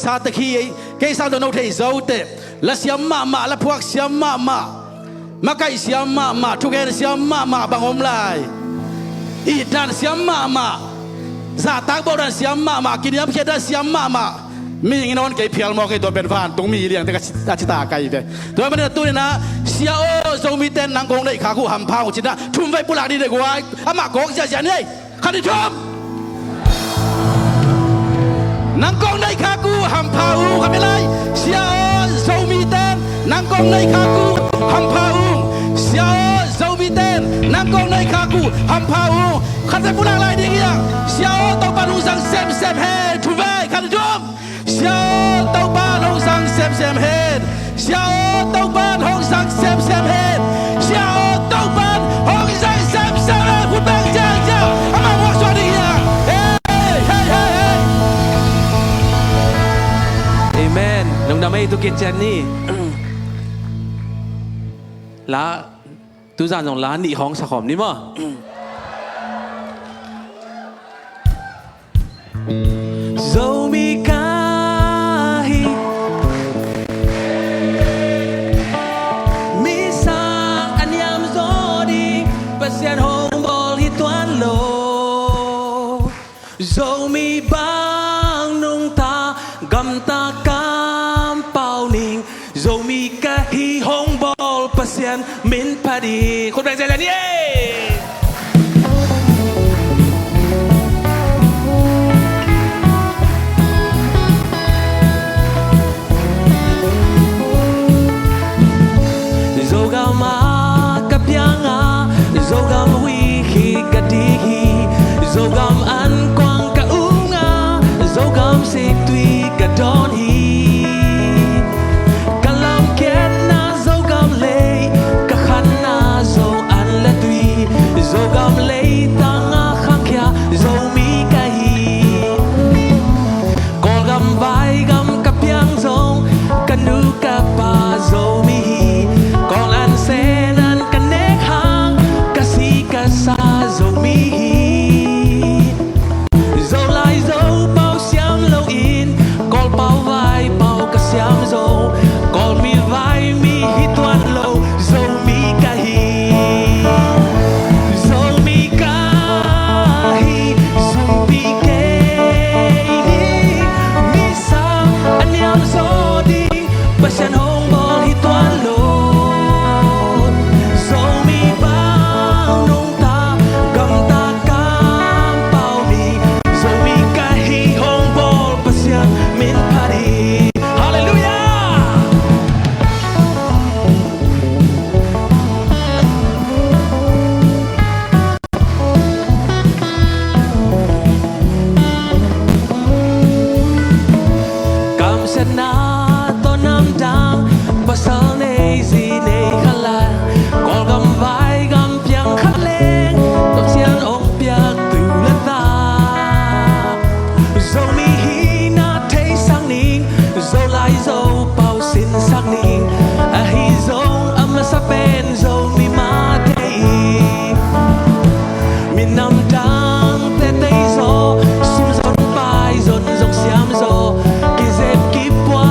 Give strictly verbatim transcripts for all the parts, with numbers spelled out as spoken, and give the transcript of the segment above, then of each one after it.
sa tek hi. Kei sang tawh no thei zo teh. La siam mahmah, la phuak siam mahmah, makaih siam mahmah, thugen siam mahmah bang om lai? It dan siam mahmah, zahtak bawh dan siam mahmah, kiniamkhiat dan siam mahmah. Mihing in hong kei phial mawk ei, tua pen vantung mi liangte ka ci, a cita kai ve. Tua manin a tuni-in ah Sia aw, Zomite in nang kong neihkhak uh hampha ung ci-in ah thumvei pulak dih ni guai. Amah kawk ziahziah ni ei. Khat, nih, thum. Nang kong neihkhak uh hampha ung. Khat vei lai. Sia aw, Zomite in nang kong neihkhak uh hampha ung. Sia aw, Zomite in nang kong neihkhak uh hampha ung. Khat vei pulak lai ding hi hang. Sia aw, Topa'n hong zang semsem hen. Thumvei. Khat, nih, thum. Sia aw, Topa'n hong zang semsem hen. Sia aw, Topa'n hong zang semsem hen. Sia aw, Topa'n hong zang semsem hen. Khut beng ziahziah. Amah muak suak ding hi hang. Hei, hei, hei, hei. Amen. Lungdam ei, tu kician ni. La, tuzan zong la nih hong sa khawm ni maw. Zomi ka hi, mi sang a niam zaw ding Pasian hong bawl hi tuan lo. Zomi bang nungta gamta kampau ning, Zomi ka hi hong bawl Pasian min phat hi. Khut beng ziahziah ni ei. Zogam ah ka piang a, Zogam huih khik ka dik hi. Zogam ankuang ka um a, Zogam siktui ka dawn hi. Ka lamkhiatna Zogam lei, ka khanna Zo an le tui, Zogam leitang a khangkhia Zomi ka hi. Kawlgam vaigam ka piang zong, ka nu ka pa Zomi hi. Kawl an sen an ka nek hang, ka si ka sa Zomi hi. Zolai Zopau siam loin, Kawlpau Vaipau ka siam zo, Kawlmi Vaimi hi tuan lo, Zomi ka hi. Zomi ka hi, zumpi kei hi, mi sang a niam zaw ding Pasian hong bawl hi tuan lo. Zomi bang nungta gamta kampau mi, Zomi ka hi hong bawl Pasian min phat hi. Halleluiah. Kamsiatna tawh namdang, pasal nei zi nei khalat, Kawlgam vaigam piang khat leng, Topa'n hong piak tu le ta. Zomi hihna theisak ning, Zolai Zopau sinsak ning, ahi zong a masa pen Zomi mah thei. Minam dang tete zaw, sum zon pai zon zong siam zaw, kizep kipua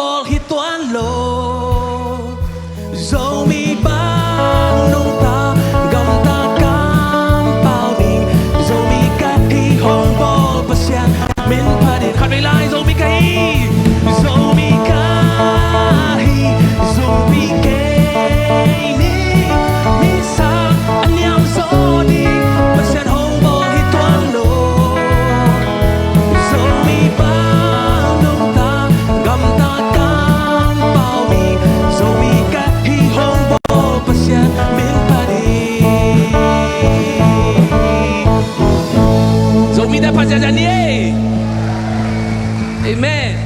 bawl hi tuan lo. Zomi bang nungta gamta kampau ni. Zomi ka hi hong bawl Pasian min phat in. Khatvei lai Zomi ka hi. Zomi ka hi. Zomi kei ni. Misa a niam zaw ni. Pasian hong bawl hi tuan lo. Zomi bang nungta gamta kampau ni. Zomi ka hi hong bawl Pasian min phat hi. Zomi te phat ziahziah ni ei. Amen.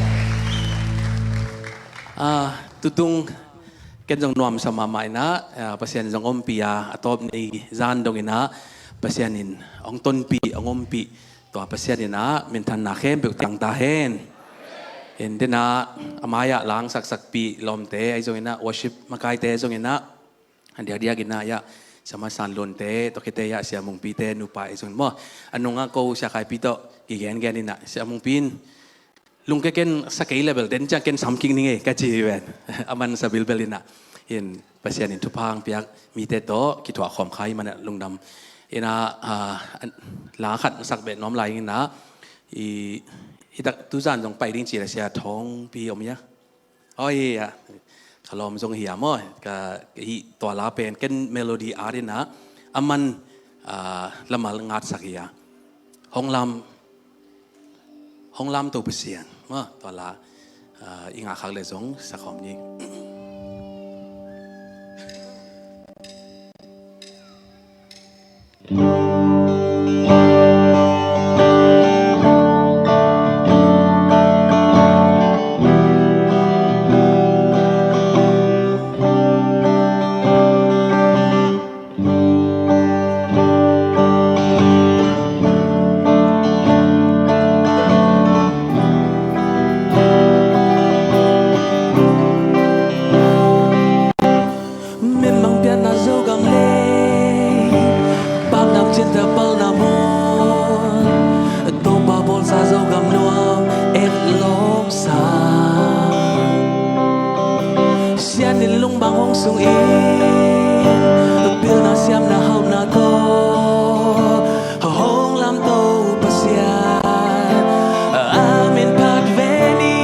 Ah, tutung ken zong nuamsa mahmah inah, ah, Pasian zong ompih a, a tawp ni zan dong inah Pasian in hong tonpih, hong ompih, tua Pasian inah minthanna khempeuh tang ta hen. In denah a mai-ah langsaksak pi lawmte ahi zong inah, worship makaite zong inah, a diakdiak inah, ya, Sia Ma San Lun te, tua khit teh, ya, Sia Mung Pi te nupa ahi zong in maw, a nungah ko Sia Khai Pi tawh kigengen inah, Sia Mung Pi in lungke ken sa kei le bel den ciang ken sam kik ning ei ka ci hi ven. A man sa bilbel inah, in Pasian in thupha hong piak mite tawh kithuah khawm kha hi manah lungdam. Inah, ah, la khat sak beh nuam lai inah, i, i tak tuzan zong pai ding ci le Sia Thawng Pi om ia. Oi, ia. Ka lawm zong hi a maw, ka hi tua la pen ken melody a dinah a man, ah, lamal ngatsak hi a. Hong lam, hong lamto Pasian maw, tua la, ah, i ngah khak le zong sa khawm ni. Min bang pianna Zogam lei, paknam cinta palna mun, Topa bawlsa Zogam nuam et lawmsa. Sian in lungbang hong sung in, pilna siamna hauhna tawh hong lamto Pasian, a min phat ve ni.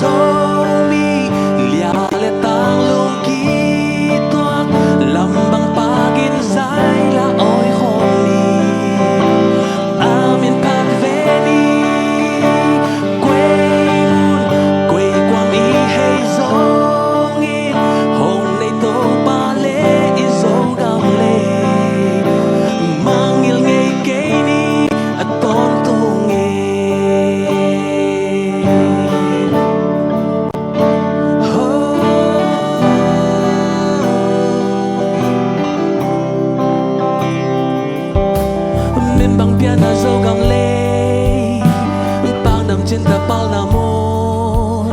Zomi lia le tang lung kituak, lam bang pakin zai la oi khawm ni. A min phat ve ni. Kuei mun, kuei kuam i hei zongin, hong nei Topa le i Zogam lei, mangngilh ngei kei ni, a tawntung e. Min bang pianna Zogam lei, paknam cinta palna mun,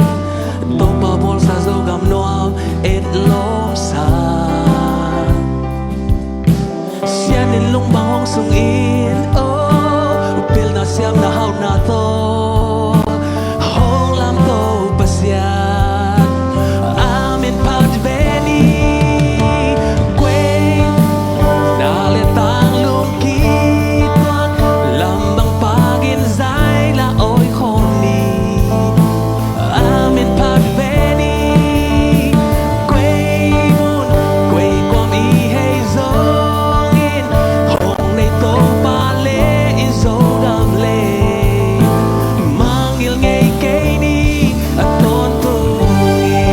Topa bawlsa Zogam nuam et lawmsa. Sian in lungbang hong sung in, oh, pilna siamna hauhna tawh hong lamto Pasian, a min phat ve ni. Kuei na le tang lung kituak, lam bang pakin zai la oi khawm ni. A min phat ve ni. Kuei mun, kuei kuam i hei zongin, hong nei Topa le i Zogam lei, mangngilh ngei kei ni, a tawntung e.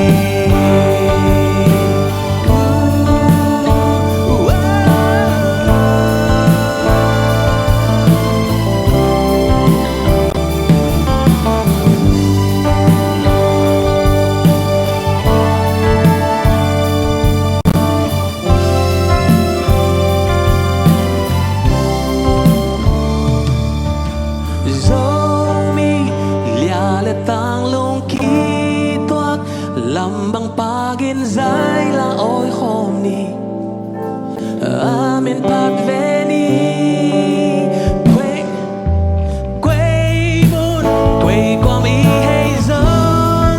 Zomi lia le tang lung kituak, lam bang pakin zai la oi khawm ni. A min phat ve ni. Kuei, kuei mun, kuei kuam i hei zong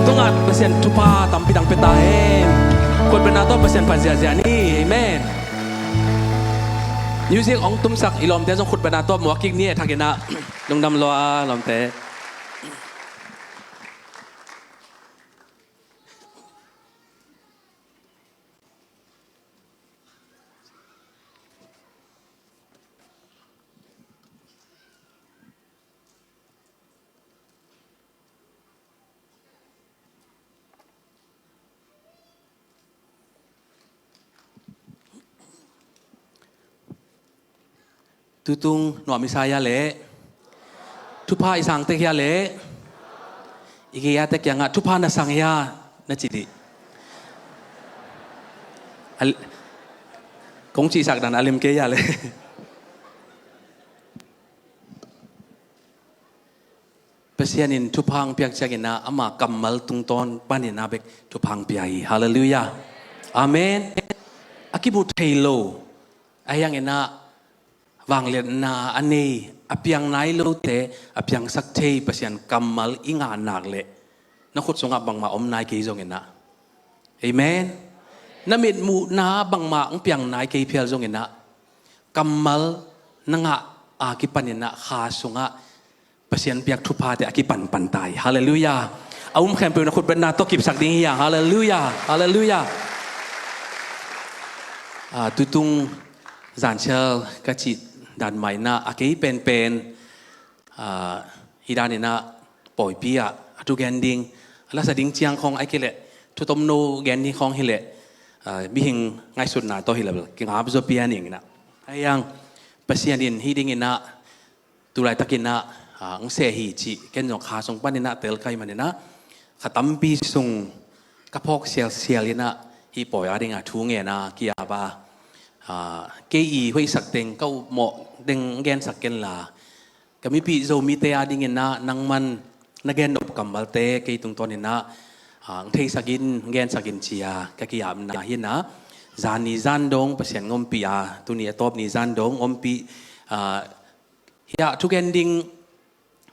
Tungah Pasian thupha tampi dang pia ta hen. Khutbetna tawh Pasian phat ziahziah ni. Amen. Music hong tumsak i lawmte zong khutbetna tawh muak kik ni e, thakin ah. Lungdam lua lawmte. Tutung nuam i sa hia leh? Thupha i sang tek hia leh? I gei a tek kiangah thupha na sang hia na ci dih. Al-, kong cihsak dan a lim kei hia leh? Pasian in thupha hong piak ciangin ah ama kammal tungtawn panin ah bek thupha hong pia hi. Halleluiah. Amen. A kimu thei lo, a hiangin ah vangliatna a nei, a piang nai lote a piangsak thei Pasian kammal i ngah nak leh na khut sungah bangmah om nai kei zongin ah, amen, na mitmuhna bangmah hong piang nai kei phial zongin ah, kammal na ngah a kipanin ah kha sungah Pasian piak thuphate a kipanpan ta hi. Halleluiah. A um khempeuh na khutbetna tawh kipsak ding hi hang. Halleluiah. Halleluiah. Ah, tutung zansial ka cih dan mah in ah a kei penpen, ah, hih danin ah pawipi ah a thugen ding, a lasa ding ciang khawng ahih kei leh thutomno gen ding khawng hi leh, ah, mihing ngaihsutna tawh hi leh bel kingap zaw pian ing in ah. Ahi hang Pasian in hih dingin ah tu laitakin ah, ah, hong seh hi cih ken zong kha sung panin ah tel ka hih manin ah kha tampi sung ka phawk sialsial in ah hih pawi a ding a thu ngen a ki-ap a, ah, kei i hoihsak teng ka upmawh teng gensak ken la, ka mipih Zomite a dingin ah nangman na gennop kammalte kei tungtawnin ah, ah, hong theisak in, hong gensak in ci a ka ki-apna hi in ah, zan ni zan dong Pasian hong ompih a, tuni a tawp ni zan dong hong ompih, ah, hiah thugen ding,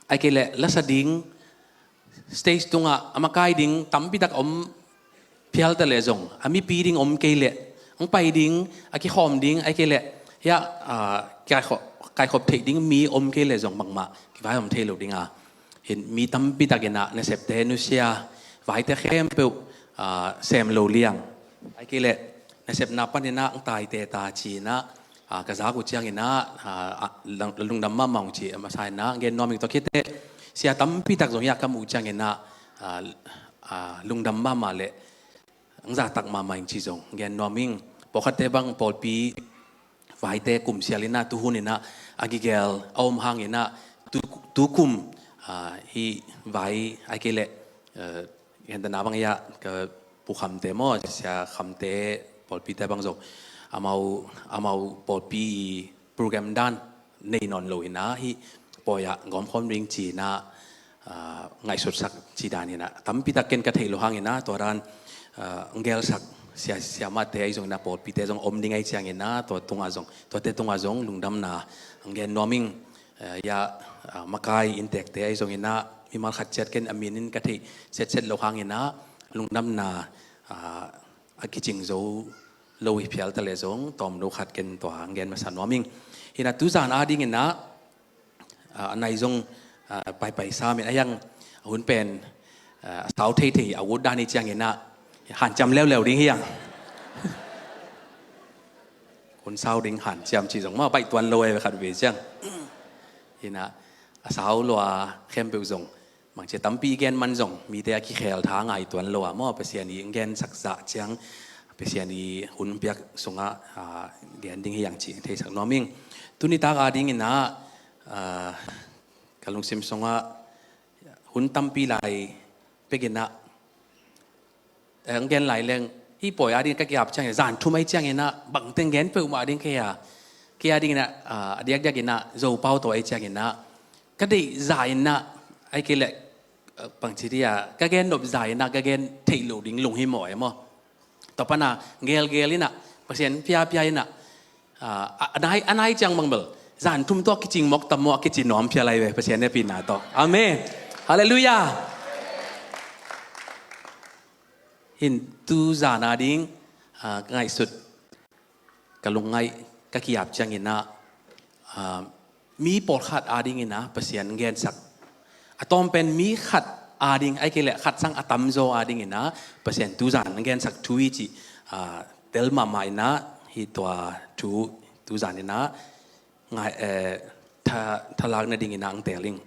ahih kei leh lasa ding, stage tungah a makai ding tampi tak om phial ta leh zong, a mipi ding om kei leh, hong pai ding, a kikhawm ding, ahih kei leh hiah, ah, kaikhop, kaikhop theih ding mi om kei leh zong bangmah kivaiom thei lo ding a, hin mi tampi takin ah nasepte nusia, vaite khempeuh, ah, sem lo liang, ahih kei leh nasepna panin ah hong taite ta ci-in ah, ah, ka zak uh ciangin ah, ah, ah, lung-, lungdam mahmah ung ci a masa in ah gen nuam ing. Tua khit teh sia tampi tak zong hiah ka muh uh ciangin ah, ah, ah, lungdam mahmah leh hong zahtak mahmah ing ci zong gen nuam ing. Pawlkhatte bang pawlpi vaite kum sial in ah tuhun in ah a gigel a om hangin ah tu, tukum, ah, hih vai ahih kei leh, eh, hentehna bang hiah ka Pu Khamte maw, Sia Khamte, pawlpite bang zong amau, amau pawlpi i program dan nei nawn lo in ah hih pawi ah gawmkhawm ding ci-in ah, ah, ngaihsutsak ci dan in ah tampi tak ken ka theih loh hangin ah tua dan, ah, hong gelsak sia, siamahte ahi zongin ah pawlpite zong om ding ahih ciangin ah tua tungah zong, tuate tungah zong lungdamna hong gen nuam ing. Eh, hiah, ah, makai inntekte ahi zongin ah mimal khat ciat ken a min in ka theih setset loh hangin ah lungdamna, ah, a kicing zo lo hi phial ta leh zong tawmno khat ken tua hong gen masa nuam ing. Hi in ah tuzan a dingin ah, ah, a nai zong, ah, paipai sam in ah hiah hun pen, ah, a sau theithei a ut dan hi ciangin ah hanciam leuleu ding hi hang. Hun sau ding hanciam ci zong mah baih tuan lo e khat ve ciang. Hi in ah a sau lua khempeuh zong bangci a tampi i gen man zong mite a kikhel tha ngai tuan lo a maw, Pasian i hong gensak zah ciang, Pasian i hun piak sungah, ah, gen ding hi hang ci theisak nuam ing. Tuni tak a dingin ah, ah, ka lungsim sungah hun tampi lai pekin ah, eh, hong gen lai leng, hih pawi a ding ka ki-ap ciangin, zan thum ahih ciangin ah bangteng gen peuhmah ding kei a, kei a dingin ah, ah, a diakdiakin ah Zopau tawh ahih ciangin ah ka deih zah in ah, ahih kei leh, eh, bangci dih a, ka gen nop zah in ah ka gen theih loh ding lunghimawh e maw. Tua pan a gelgel in ah Pasian piapia in ah, ah, a, a nai, a nai ciang bang bel zan thum tawh kicing mawk tam maw, a kici nuam phial lai ve, Pasian hehpihna tawh. Amen. Halleluiah. In tu zan a ding, ah, ka ngaihsut, ka lungngaih, ka ki-ap ciangin ah, ah, mi pawlkhat a dingin ah Pasian gensak, a tawm pen mi khat a ding, ahih kei leh khat sang a tamzaw a dingin ah Pasian tu zan gensak thu hi cih, ah, tel mahmah in ah, hih tua thu tu zan in ah ngai, eh, tha, thalak nadingin ah ang tel ing.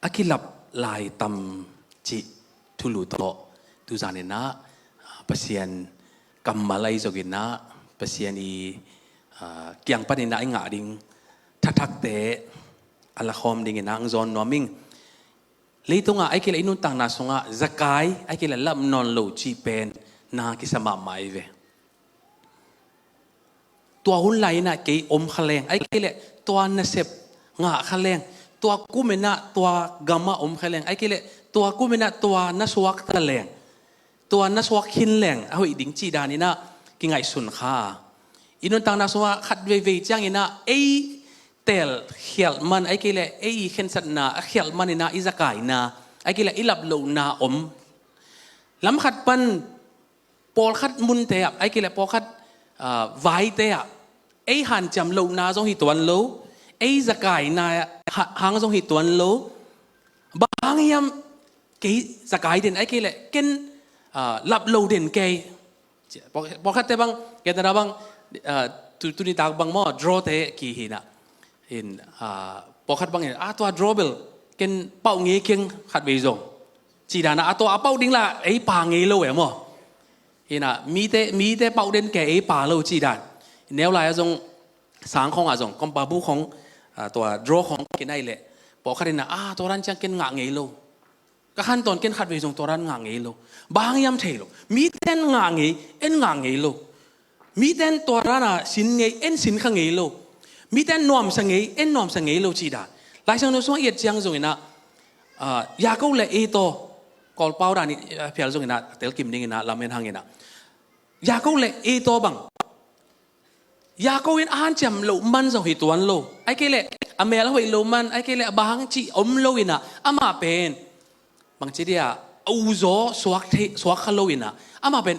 A kilap lai tam cih thulu tawh tu zan in ah, ah, Pasian kammal ahi zongin ah, Pasian i, ah, kiang panin ah i ngah ding thathakte a lakhawm dingin ah ang zawn nuam ing. Leitungah ahih kei leh i nuntakna sungah Zakai, ahih kei leh lap nawn lo cih pen na kisa mahmah hi ve. Tua hun lai in ah kei om kha leng, ahih kei leh tua nasep ngah kha leng, tua kum in ah tua gamah om kha leng, ahih kei leh tua kum in ah tua na suakta leng, tua na suak khin leng a hoih ding cih dan in ah kingaihsun kha. I nuntakna sungah khat veivei ciangin ah ei teel khialh man, ahih kei leh ei i khensatna a khialh man in ah i zakaina, ahih kei leh i lap lohna om. Lam khat pan pawlkhat munte ah, ahih kei leh pawlkhat, ah, vaite ah ei hanciam lohna zong hi tuan lo, ei zakaina ha-, hang zong hi tuan lo. Bang hang hiam kei zakai den, ahih kei leh ken, ah, lap lo den kei. Paw-, pawlkhatte bang, kei tana bang, ah, tu, tuni tak bang maw, draw te ki hi na. In, ah, pawlkhat bang in, ah, tua draw bel ken pauh ngei keng khat vei zong, cih dan a, ah, tua a pauh ding la ei pha ngei lo e maw. Hi na, mite, mite pauh den kei, ei pha lo cih dan. Neu lai ah zong, sang khong ah zong, kompabu khong, ah, tua draw khong kinai leh, pawlkhat in ah, ah, tua dan ciang ken ngah ngei lo. Ka khantawn ken khat vei zong tua dan ngah ngei lo. Bang hang hiam thei lo. Miten ngah ngei, en ngah ngei lo. Miten tua dan a sin ngei, en sin kha ngei lo. Miten nuamsa ngei, en nuamsa ngei lo cih dan. Lai Siangtho sungah i et ciang zong in ah, ah, Jakob le Esau, Kawlpau dan i, ah, phial zong in ah, tel kim ding in ah, lamen hang in ah. Jakob le Esau bang. Jakob in a hanciam loh man zong hi tuan lo. Ahih kei leh a mel a hoih loh man, ahih kei leh a bang hang cih om lo in ah, amah pen bangci dia, a uzaw suak thei, suak kha lo in ah, amah pen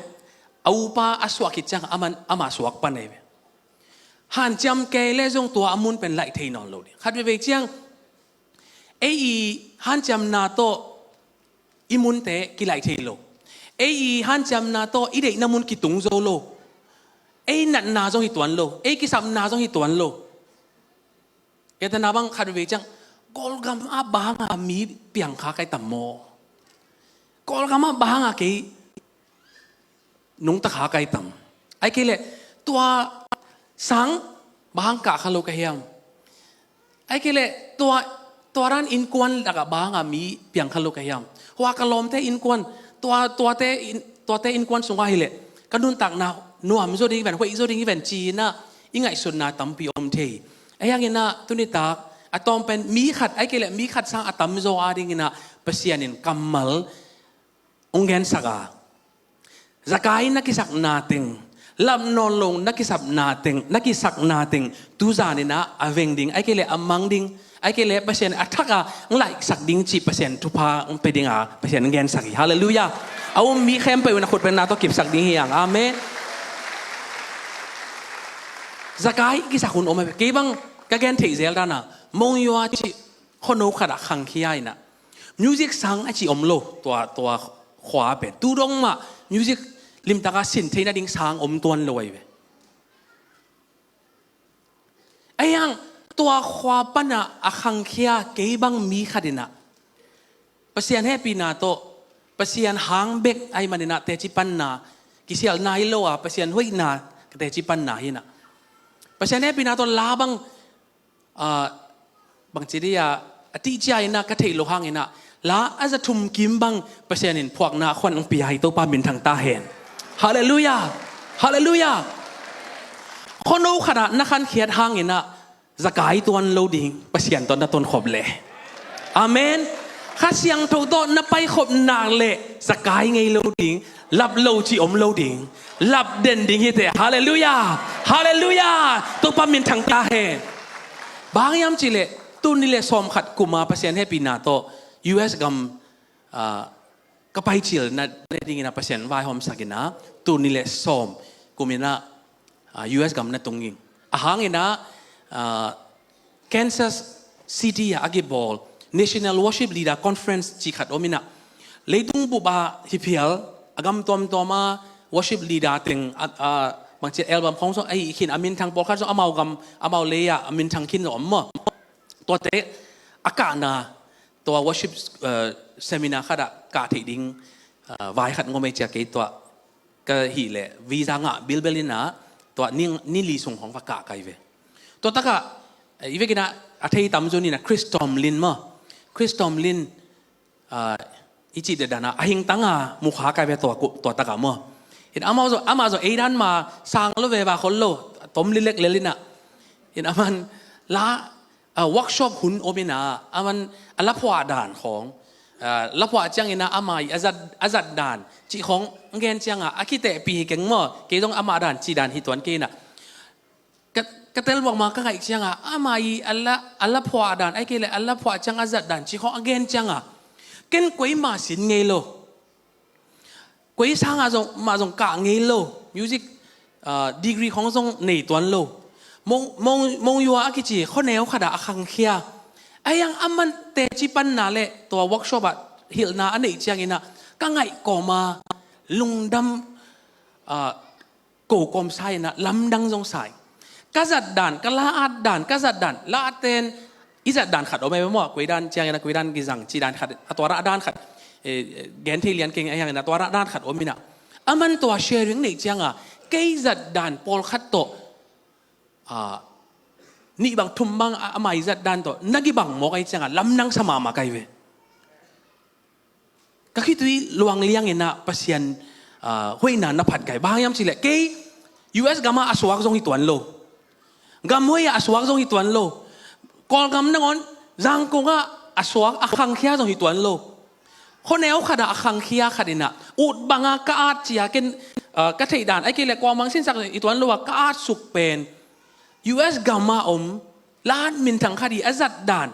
a upa a suak khit ciang, aman, amah suak pan ahi ve. Hanciam kei leh zong tua a mun pen laih thei nawn lo ding. Khat veivei ciang, ei i hanciamna tawh i munte kilaih thei lo. Ei i hanciamna tawh i deihna mun kitung zo lo. Ei natna zong hi tuan lo. Ei kisapna zong hi tuan lo. Kei tana bang khat veivei ciang, Kawlgam ah bang hang a mi piang kha kai tam maw. Kawlgam ah bang hang a kei nungta kha kai tam. Ahih kei leh tua sang bang hang kah kha lo ka hiam. Ahih kei leh tua, tua dan innkuan lakah bang hang a mi piang kha lo ka hiam. Hua ka lawmte innkuan, tua, tuate in, tuate innkuan sungah hi leh ka nuntakna nuam zaw ding hi ven, hoih zaw ding hi ven ci in ah i ngaihsutna tampi om thei. Ahi hangin ah tuni tak a tawm pen mi khat, ahih kei leh mi khat sang a tamzaw a dingin ah Pasian in kammal hong gensak a, Zakai na kisakna teng, lap nawn lo na kisakna teng, na kisakna teng tu zan in ah a veng ding, ahih kei leh a mang ding, ahih kei leh Pasian a thak a hong laihsak ding cih Pasian thupha hong pia ding a Pasian hong gensak hi. Halleluiah. A um mi khempeuh in a khutbetna tawh kipsak ding hi hang. Amen. Zakai kisak hun om a, kei bang ka gen theih zel dan a, Monywa cih khuano khat ah khangkhia in ah, music sang a ci om lo, tua, tua khua pen tu dong mah music limtak a sin theih nading sang om tuan lo ahi ve. Ahi hang tua khua pan a a khangkhia kei bang mi khat in ah Pasian hehpihna tawh, Pasian hang bek ahih manin ah teci panna, kisialhna hi lo a, Pasian hoihna ka teci panna hi in ah, Pasian hehpihna tawh la bang, ah, bangci dia, a tihcia in ah ka theih loh hangin ah, la a za thum kim bang Pasian in phuakna a khuan hong pia hi. Topa minthang ta hen. Halleluiah. Halleluiah. Khuano khat ah na khankhiat hangin ah Zakai tuan lo ding, Pasian tawh na tuan khop leh. Amen. Kha Siangtho tawh na paikhop nak leh Zakai ngei lo ding, lap lo cih om lo ding, lap den ding hi teh. Halleluiah. Halleluiah. Topa minthang ta hen. Bang hang hiam cih leh tuni le sawmkhat kum a Pasian hehpihna tawh U S gam, ah, ka paicil na ne dingin ah Pasian vaihawmsak in ah, tul nih le sawm kum in ah, ah, U S gam na tung ing. A hang in ah, ah, Kansas City ah a kibawl National Worship Leader Conference cih khat om in ah, leitung bup ah hi phial a gam tuamtuam ah worship leader teng a, a, bangci album khawng zong a hih khin a minthang pawlkhat zong amau gam, amau lei ah a minthang khin zong om maw. Tuate a kahna, tua worship, eh, seminar khat ah kah theih ding, eh, vai khat ngom ei ci a, kei tua ka hih leh visa ngah bilbel in ah, tua ni, ni li sung khawng va kah kai ve. Tua tak ah, eh, i vekin ah a thei tamzaw in ah Chris Tomlin maw. Chris Tomlin, ah, i cih dan ah a hingtang a mu kha kai ve tua, tua tak ah maw. In amau zong, amah zong ei dan mah sang lo ve, va khol lo, tom lilek lel in ah. In aman la, ah, workshop hun om in ah, aman a la phuah dan khawng, ah, la phuah ciangin ah amah i a zat, a zat dan cih khawng gen ciang ah, a kitehpih hi keng maw, kei zong amah dan cih dan hi tuan kei in ah. Ka, ka tel buak ma ka ngaih ciang ah, amah i a la, a la phuah dan, ahih kei leh a la phuah ciang a zat dan cih khawng a gen ciang ah, ken kuamah sin ngei lo. Koi sang ah zong, mah zong kah ngei lo. Music, ah, degree khawng zong nei tuan lo. Mong, mong, mong yua a kici khuaneu khat ah a khangkhia. Ahi hang aman teci panna le tua workshop ah hilhna a neih ciangin ah ka ngaih kawm a lungdam, ah, ko kawm sa in ah lamdang zong sa ing. Ka zat dan, ka la at dan, ka zat dan, la at ten i zat dan khat om ei ve maw, koi dan ciangin ah koi dan kizang cih dan khat, a tua rah dan khat, eh, eh, gen thei lian keng, ahi hangin ah tua rah dan khat om in ah. Aman tua sharing neih ciang ah kei zat dan pawlkhat tawh, ah, nih bang thum bang, ah, amah i zat dan tawh na kibang mawk ahih ciang ah lamdang sa mahmah ka hi ve. Ka khitui luang liang in ah Pasian, ah, hoihna na phat ka hi. Bang hang hiam cih leh kei U S gam ah a suak zong hi tuan lo. Gam hoih ah a suak zong hi tuan lo. Kawlgam nangawn Zangkong ah a suak, a khangkhia zong hi tuan lo. Khuaneu khat ah a khangkhia khat in ah, ut bang ah ka at ci a, ken, ah, ka theih dan, ahih kei leh kuamah sinsak hi tuan lo a ka at suk pen U S gam ah om la at minthang khat i a zat dan,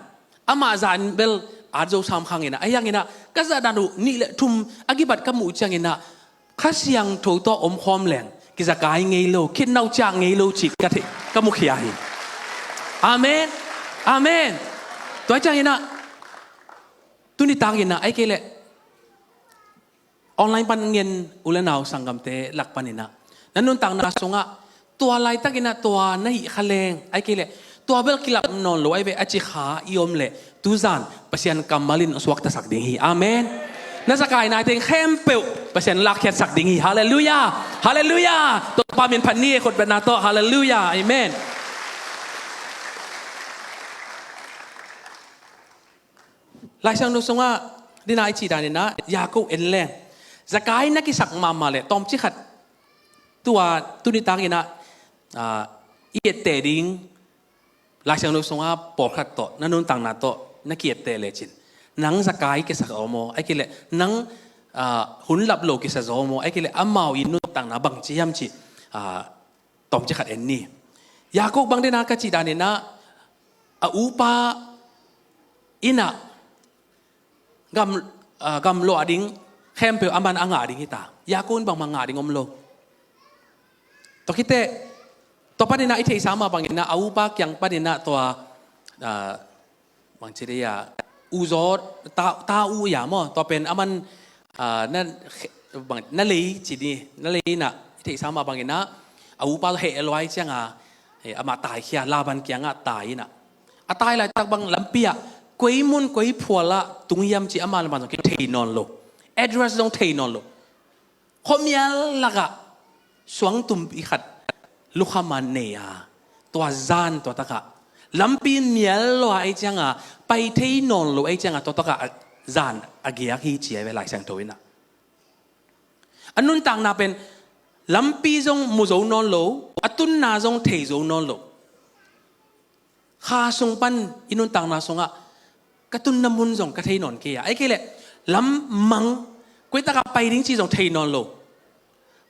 amah zat in bel at zo sam khang in ah, ahi hangin ah ka zat dan uh nih le thum a kibat ka muh ciangin ah Kha Siangtho tawh om khawm leng kizakai ngei lo, khitnauh ciah ngei lo cih ka theih, ka mukhia hi. Amen. Amen. Tua ciangin ah tuni takin ah, ahih kei leh online pan ngen u le nau sanggamte lak panin ah, na nuntakna sungah tua laitakin ah tua na hih kha leng, ahih kei leh tua bel kilap nawn lo ahi ve a ci kha i om leh, tuzan Pasian kammal in suaktasak ding hi. Amen. Na zakai nai teng khempeuh Pasian lakkhiatsak ding hi. Halleluiah. Halleluiah. Topa min phat ni, khutbetna tawh. Halleluiah. Amen. Lai Siangtho sungah dina i cih danin ah Jakob en leng, zakai na kisak mahmah leh tawmcik khat tua tuni takin ah, ah, i etteh ding Lai Siangtho sungah pawlkhat tawh na nuntakna tawh na ki-etteh lecin, nang zakai kisak a om aw, ahih kei leh nang, ah, hun lap lo kisa zaw a om aw, ahih kei leh amau i nuntakna bangci hiam cih, ah, tawmcik khat en ni. Jakob bang dina ka cih danin ah, a upa in ah gam, ah, gamluah ding khempeuh aman a ngah ding hi ta. Jakob in bangmah ngah ding om lo. Tua khit teh, tua panin ah i theihsa mah bangin ah, a upa kiang panin ah tua, ah, bangci dih a, uzaw, ta, ta u ia maw, tua pen aman, ah, na, bang, na lei ci ni, na lei in ah, i theihsa mah bangin ah, a upa heh lua ahih ciang a, eh, amah taikhia, Laban kiangah tai in ah. A tai laitak bang lampi ah, koi mun koi phual ah tung hiam cih amah le amah zong kithei nawn lo. Address zong thei nawn lo. Khuamial lakah suangtumpi khat lukham a nei a, tua zan tua takah, lampi mial lua ahih ciang a, pai thei nawn lo ahih ciang a, tua takah a zan a giak hi ci ahi ve Lai Siangtho in ah. A nuntakna pen lampi zong mu zo nawn lo, a tunna zong thei zo nawn lo. Kha sung pan i nuntakna sungah ka tunna mun zong ka thei nawn kei a, ahih kei leh lam mang, koi takah pai ding cih zong thei nawn lo.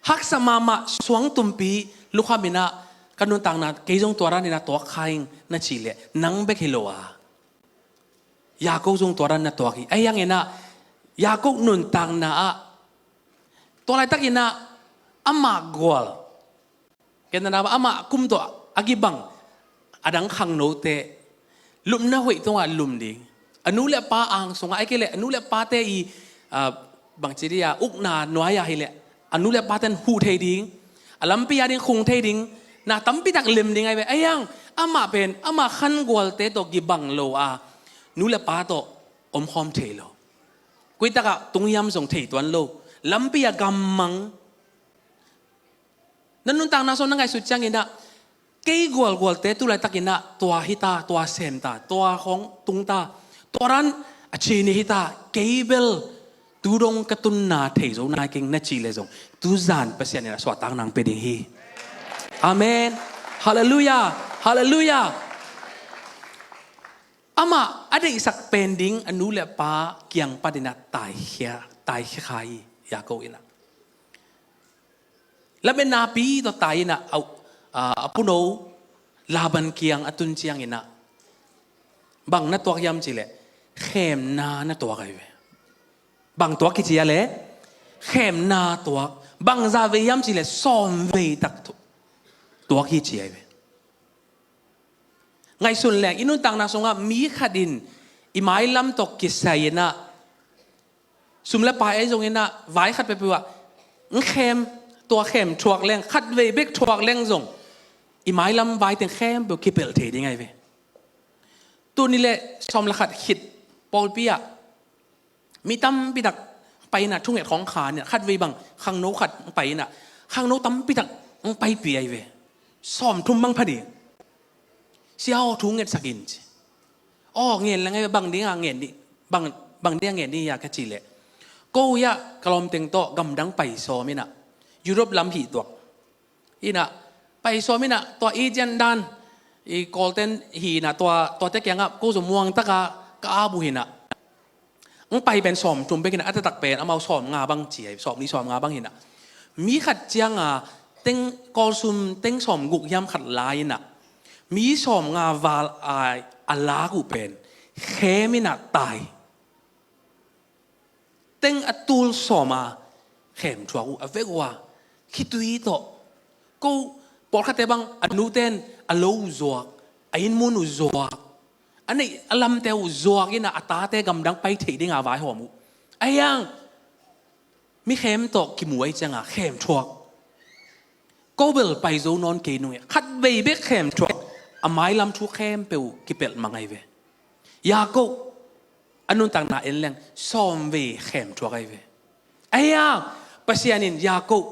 Haksa mahmah suangtumpi lukham in ah ka nuntakna kei zong tua dan in ah tuak kha ing na cih leh nang bek hi lo a, Jakob zong tua dan na tuak hi. Ahi hangin ah Jakob nuntakna ah tua laitakin ah amah gual, ken na amah kum tawh a kibang a dang khangnote lupna hoih tungah lum ding, a nu le a pa ang sungah, ahih kei leh a nu le a pate i, ah, bangci dih a ukna nuai-ah hi leh a nu le a paten huh thei ding, a lampi a ding khung thei ding, na tampi tak lem ding ahi ve. Ahi hang amah pen amah khangualte tawh kibang lo a, nu le pa tawh omkhawm thei lo. Kuitakah tung hiam zong thei tuan lo. Lampi a gammang. Na nuntakna sung na ngaihsut ciangin ah, kei gualgualte tu laitakin ah tua hi ta, tua sem ta, tua khawng tung ta, tua dan a ci ni hi ta, kei bel tu dong ka tunna thei zo nai keng na cih leh zong, tuzan Pasian in ah suahtak nang pia ding hi. Amen. Halleluiah. Halleluiah. Amah a deihsak pen ding a nu le a pa kiang panin ah taikhia, taikhia kha hi, Jakob in ah. Lametna pi tawh tai in ah, a, a, a puno Laban kiang a tun ciangin ah, bang na tuak hiam cih leh, khemna na tuak ahi ve. Bang tuak kici a leh, khemna tuak. Bangzah vei hiam cih leh, sawm vei tak tu-, tuak hi ci ahi ve. Ngaihsun leng, i nuntakna sungah mi khat in i mailam tawh kisai in ah, sum le pai ahi zongin ah, vai khat peuhpeuh ah, ng khem, tua khem thuak leng, khat vei bek thuak leng zong, i mailam vai teng khempeuh kipelh thei ding ahi ve. Tuni le sawm le khat khit pawlpi ah, mi tampi tak pai in ah, thunget khawng kha in ah, khat vei bang khangno khat pai in ah, khangno tampi tak ng paipih ahi ve. Sawm thum bang pha ding. Sia aw, thu ngetsak in ci. Aw, ngen leng ahi ve, bang ding a ngen ding, bang, bang ding a ngen ding hia ka cih leh, ko hi a, ka lawmteng tawh gamdang pai sawm in ah, Europe lam hih tuak in ah, pai sawm in ah, tua agent dan, i Kawlten hi in ah, tua, tuate kiangah ko zong muang taka ka ap uh hi in ah, ng pai pen sawm thum bek hi in ah, a taktak pen amau sawm nga bang ci ahi, sawm nih sawm nga bang hi in ah. Mi khat ciang a, teng, kawlsum teng sawm guk hiam khat la in ah, mi sawm nga val a, a lak uh pen khem in ah tai. Teng a tul sawm a khem thuak uh a vek uh a, khitui tawh. Ko pawlkhatte bang a nute in a lo uh zuak, a inn mun uh zuak, a neih a lamte uh zuak in ah, a tate gamdang pai theih ding a vaihawm uh. Ahi hang mi khem tawh kimu ahih ciang a khem thuak. Ko bel pai zo nawn kei nung e. Khat vei bek khem thuak, a mailam thu khempeuh kipelh mang ahi ve. Jakob a nuntakna en leng sawm vei khem thuak ahi ve. Ahi hang Pasian in Jakob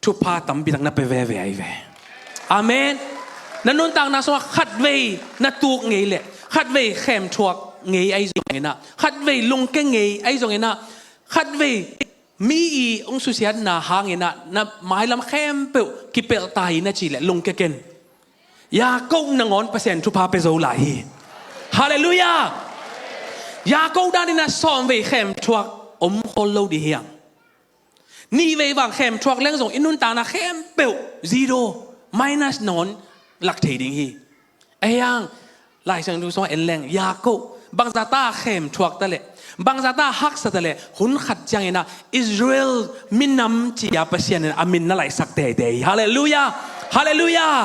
thupha tampi tak na pia veve ahi ve. Amen. Na nuntakna sungah khat vei na tuk ngei leh, khat vei khem thuak ngei ahi zongin ah, khat vei lungke ngei ahi zongin ah, khat vei mi i hong susiatna hangin ah na mailam khempeuh kipelh ta hi na cih leh lungke ken. Jakob nangawn Pasian thupha pia zo lai hi. Halleluiah. Jakob danin ah sawm vei khem thuak om khol lo ding hi hang. Nih vei bang khem thuak leng zong i nuntakna khempeuh zero, minus nangawn lak thei ding hi. Ahi hang Lai Siangtho sungah en leng, Jakob bangzah ta khem thuak ta leh, bangzah ta haksa ta leh, hun khat ciangin ah Israel minam ci-a Pasian in a min na laihsak teitei hi. Halleluiah. Halleluiah.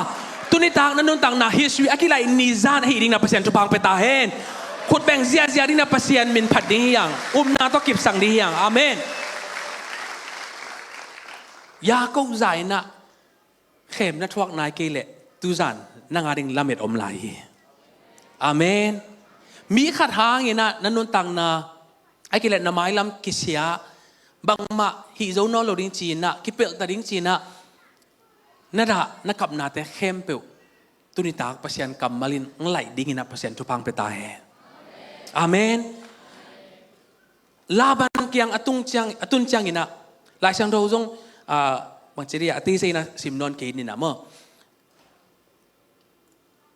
Tunitak na nuntakna history a kilaih ni zan ahi ding na Pasian thupha pia ta hen. Khutbeng ziahziah ding na Pasian min phat ding hi hang. Upna tawh kipsang ding hi hang. Amen. Jakob zah in ah khem na thuak nai kei leh, tuzan nang a ding lamet om lai hi. Amen. Mi khat hangin ah na nuntakna, ahih kei leh na mailam kisia, bangmah hih zo nawn lo ding ci-in ah, kipelh ta ding ci-in ah, na dah, na kapnate khempeuh tunitak Pasian kammal in ng laih dingin ah Pasian thupha pia ta hen. Amen. Laban kiang a tung ciang, a tun ciangin ah, Lai Siangtho zong, ah, bangci dih a, a teitei in ah sim nawn kei ni na maw.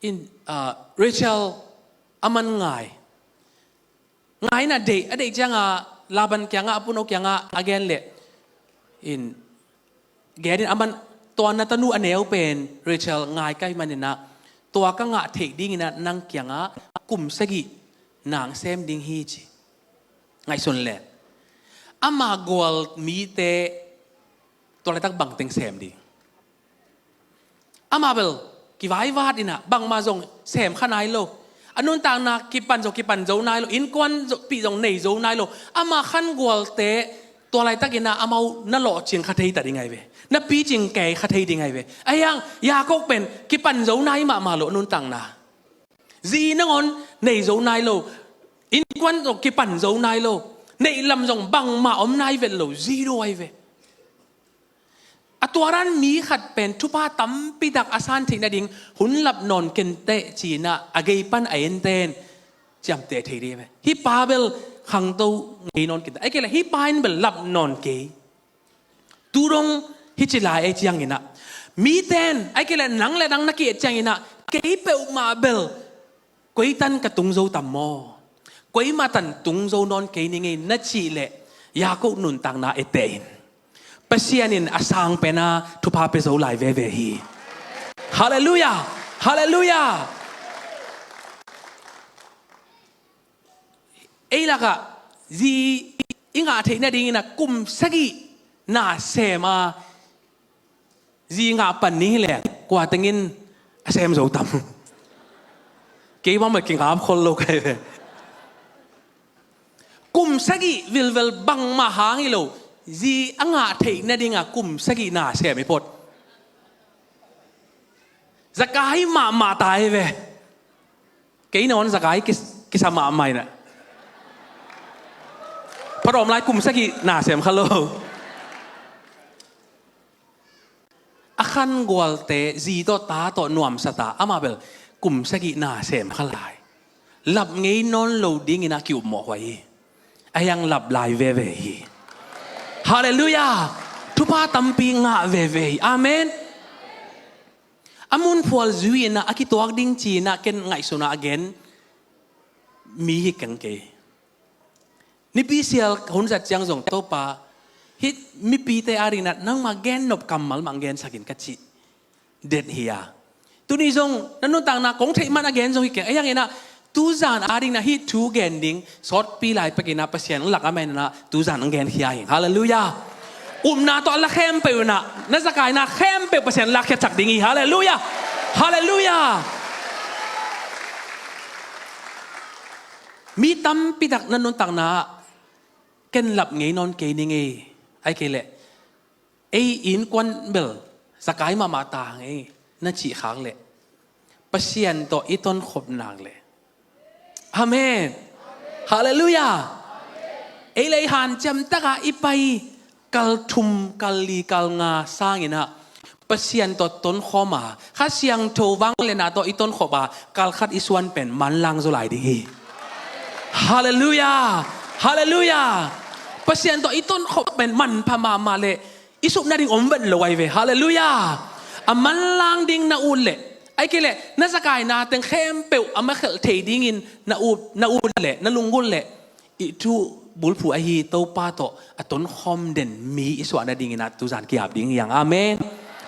In, ah, Rachel a man ngai. Ngai in ah deih, a deih ciang a Laban kiangah, a puno kiangah a gen leh, in, gen in a man, tua na tanu a neu pen Rachel ngai ka hih manin ah, tua ka ngah theih dingin ah nang kiangah kum sagih nang sem ding hi ci. Ngaihsun leh, Ama gual mite tua laitak bangteng sem ding? Ama bel kivaivat inah bangmah zong sem kha nai lo. A nuntakna kipan zong kipan zo nai lo. Innkuan zong, pih zong nei zo nai lo. Ama khan gualte tua laitak inah amau na lawhcing kha thei ta ding ahi ve. Na picing kei kha thei ding ahi ve. Ahi hang Jakob pen kipan zo nai mahmah lo a nuntakna. Zi nangawn nei zo nai lo. Innkuan zong kipan zo nai lo. Neih lam zong bangmah om nai vet lo. Zi do ahi ve. A tua dan mi khat pen thupha tampi tak a san theih nading hun lap nawn kenteh ci-inah a gei pan a enten ciamteh thei dih ve. Hih pa bel khangto ngei nawn kenteh. Ahi kei leh hih pa in bel lap nawn kei. Tu dong hih ci lai ei cianginah miten ahi kei leh nang le nang na ki-et cianginah kei peuhmah bel koi tan ka tung zo tam maw? Koi mah tan tung zo nawn kei ning ei na cih leh Jakob nuntakna etteh in. Pasian in a sang pena thupha pia zo lai veve hi. Halleluiah. Halleluiah. Ei lakah zi i ngah theih nadingin a kum sagih na sem a zi ngah pan ni hileh kua tengin a sem zo tam? Kei bang mah kingap khol lo kai ve. Kum sagih vilvel bangmah hang hi lo. Zi a ngah theih nadinga kum sagih na sem hi phot. Zakai mahmah ta hi ve. Kei nawn zakai kis- kisa mahmah inah. Phatawm lai kum sagih na sem kha lo. A khan gualte zi tawh ta tawh nuamsa ta amah bel kum sagih na sem kha lai. Lap ngei nawn lo dingin a ki-upmawh huai hi. A hiang lap lai veve hi. Halleluiah. Thupha tampi ngah veve hi. Amen. A munphual zui inah a kituak ding ci-inah ken ngaihsuna a gen mi hi keng kei. Nipi sial hun zat ciang zong Topa hih mipite adinah nangmah gennop kammal mah ang gensakin ka cih det hi a. Tuni zong na nuntakna kong theih man a gen zong hi keng. A hianginah tuzan adinah hih thu gen ding sawtpi lai pekinah Pasian ang lak a mainah tuzan ang genkhia hi. Halleluiah. Upna tawh a la khempeuh inah na zakaina khempeuh Pasian lakkhiatsak ding hi. Halleluiah. Halleluiah. Mi tampi tak na nuntakna ken lap ngei nawn kei ning ei. Ahi kei leh ei innkuan bel zakai mahmah ta hang ei na cih khak leh Pasian tawh i tonkhop nak leh. Amen. Halleluiah. Ei leh ei hanciam taka i pai kal thum kal li kal nga sanginah Pasian tawh tonkhawm a Kha Siangtho vangliatna tawh i tonkhop a kal khat i suan pen manlang zaw lai ding hi. Halleluiah. Halleluiah. Pasian tawh i tonkhop pen manpha mahmah leh i sup nading om vet lo ahi ve. Halleluiah. A manlang ding na ut leh ahi kei leh na zakaina teng khempeuh a makhelh thei dingin na ut, na ut leh na lunggulh leh i thu bulphuh ahi Topa tawh a tonkhawm den mi i suah nadinginah tuzan ki-ap ding hi hang. Amen.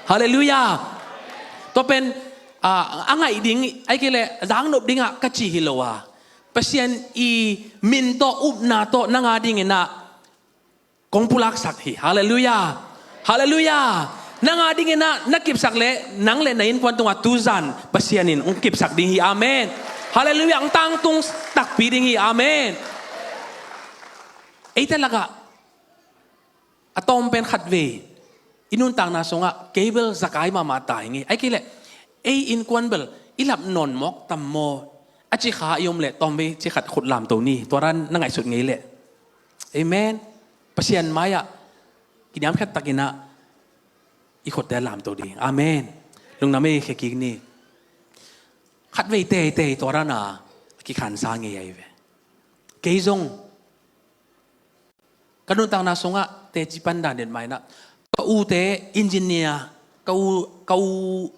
Halleluiah. Tua pen a ngaih ding ahi kei leh zaknop dingah ka cih hi lo a Pasian i min tawh upna tawh nang adinginah kong pulaksak hi. Halleluiah. Halleluiah. Nang adinginah na kipsak leh nang le na innkuan tungah tuzan Pasian in hong kipsak ding hi. Amen. Halleluiah. Hong tangtung takpi ding hi. Amen. Eite lakah a tawm pen khatvei i nuntakna sungah kei bel zakai mahmah ta hi ngei. Ahi kei leh ei innkuan bel i lap nawn mawk tam maw? A ci kha i om leh tawmvei ci khat khut lamto ni. Tua dan na ngaihsut ngei leh. Amen. Pasian mai-ah kiniamkhiat takinah i khutte lamto ding. Amen. Lungdam ei, khekik ni. Khatvei teitei tua dana a kikhansa ngei ahi ve. Kei zong ka nuntakna sungah teci pan dan den mainah ka ute engineer, ka u, ka u,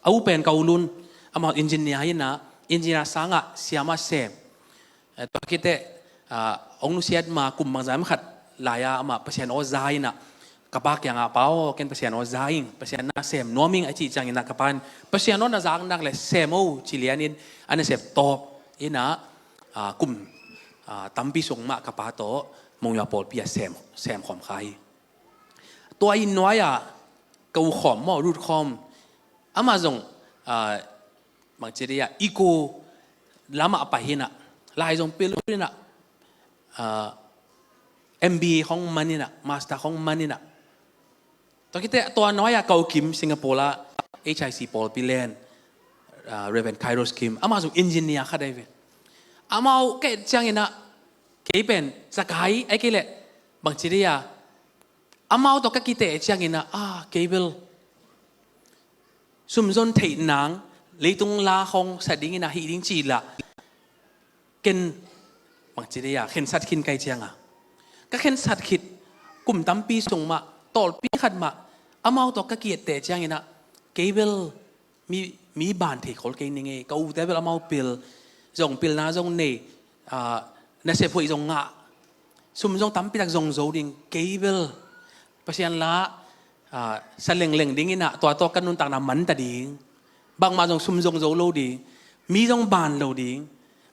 a u pen ka u lun, amah engineer hinah engineer sangah siamah sem. Eh, tua khiteh, ah, hong nusiat ma kum bangzah khat lai-a amah Pasian aw za inah ka pa kiangah, "Pa aw, ken Pasian aw za ing, Pasian na sem nuam ing," a cih cianginah ka pa in, "Pasian aw na zak nak leh sem o," ci lianin a nasep tawp inah, ah, kum, ah, tampi sung mah ka pa tawh Monywa pawlpi ah sem, sem khawm kha hi. Tua inn nuai-ah ka u khawm maw, Ruth khawm, amah zong, ah, bangci dei-ah, i ko lamah a pai hi-in ah, lai zong pil hi-in ah, ah, M B A khawng man hi-in ah, master khawng man hi-in ah. Tua khit teh tua nuai-ah ka u Kim, Singapore ah H I C pawlpi len, ah, Reverend Kairos Kim, amah zong engineer khat ahi ve. Amau ka et ciangin ah, kei pen zakai, ahih kei leh bangci dei-ah, amau tawh ka kiteh ciangin ah, ah, kei bel sumzon theih nang, leitung la khawng sa dingin ah hih ding ci lah, ken bangci dei-ah khensat khin ka hih ciangah, ka khensat khit kum tampi sung mah, tawlpi khat mah, amau tawh ka ki-etteh ciangin ah, kei bel mi, mi ban thei khol kei ning ei. Ka ute bel amau pil, zong pilna zong nei, ah, nasep hoih zong ngah, sum zong tampi tak zong zo ding. Kei bel Pasian la, ah, sa lengleng dingin ah, tua tawh ka nuntakna man ta ding. Bangmah zong sum zong zo lo ding, mi zong ban lo ding,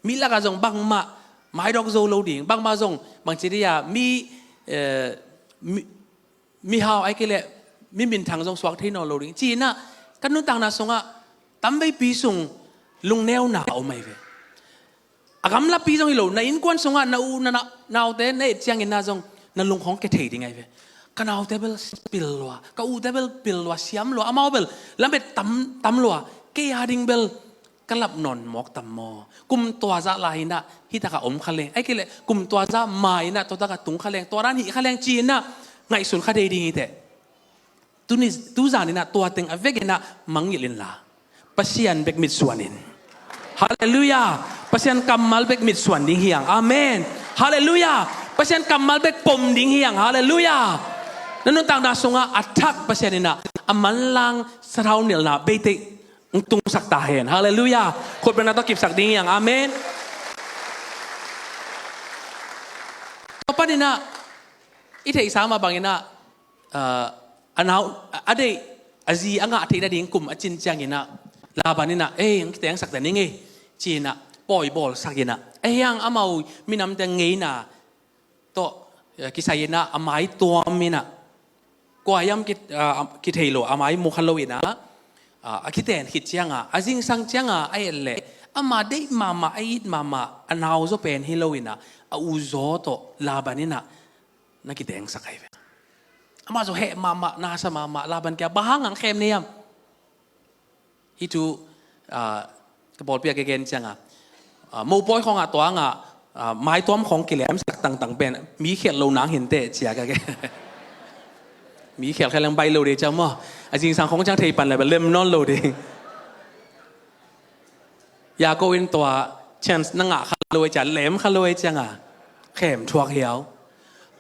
mi lakah zong bangmah maidawk zo lo ding, bangmah zong bangci dei-ah mi, eh, mi, mihau ahih kei leh mi minthang zong suak thei nawn lo ding, ci-in ah ka nuntakna sungah tamveipi sung lungneuna a om ahi ve. A gamlapi zong hi lo, na innkuan sungah na u, na, na, naute na et ciangin ah zong na lung khawng kia thei ding ahi ve. Ka naute bel pil lua, ka ute bel pil lua, siam lua, amau bel lamet tam, tam lua, kei a ding bel ka lap nawn mawk tam maw? Kum tua zah lai-in ah hih takah om kha leng, ahih kei leh kum tua zah ma-in ah tua takah tung kha leng, tua dan hih kha leng, ci-in ah ngaihsun kha dei ding hi teh. Tuni, tu zan in ah tua teng a vekin ah mangngilh inla, Pasian bek mitsuan in. Halleluiah. Pasian kammal bek mitsuan ding hi hang. Amen. Halleluiah. Pasian kammal bek pom ding hi hang. Halleluiah. Na nuntakna sungah a thak Pasian in ah a manlang sathau nilhna beite hong tungsak ta hen. Halleluiah. Khutbetna tawh kipsak ding hi hang. Amen. Tua panin ah i theihsa mah bangin ah, ah, a nau, a deih, a zi a ngah theih nading kum a cin ciangin ah, Laban in ah, "Ei, hong kitengsak ta ning ei," ci-in ah pawi bawlsak in ah, ahi hang amau minamte ngeina tawh, eh, kisai in ah a mai tuam in ah, kua hiam ki, ah, kithei lo, a mai mu kha lo in ah, ah, a kiten khit ciangah, a zingsang ciangah a et leh ama deih mahmah, a it mahmah a nau zaw pen hi lo in ah, a u zaw tawh Laban in ah na kitengsak ahi ve. Amah zong heh mahmah, na sa mahmah, Laban kiangah, "Bang hang hong khem na hiam?" Hih thu, ah, ka pawlpi ah ka gen ciangah, ah, mopawi khawngah tuangah, ah, maituam khawng kilemsak tangtang pen mi khialh lo nang hi inteh, ci-a ka gen. Mi khialh kha leng baih lo ding ciang maw? A zingsang khawng ciang thei pan leh bel lem nawn lo ding. Jakob in tua chance na ngah kha lo ahih ciang, lem kha lo ahih ciangah khem thuak hiau.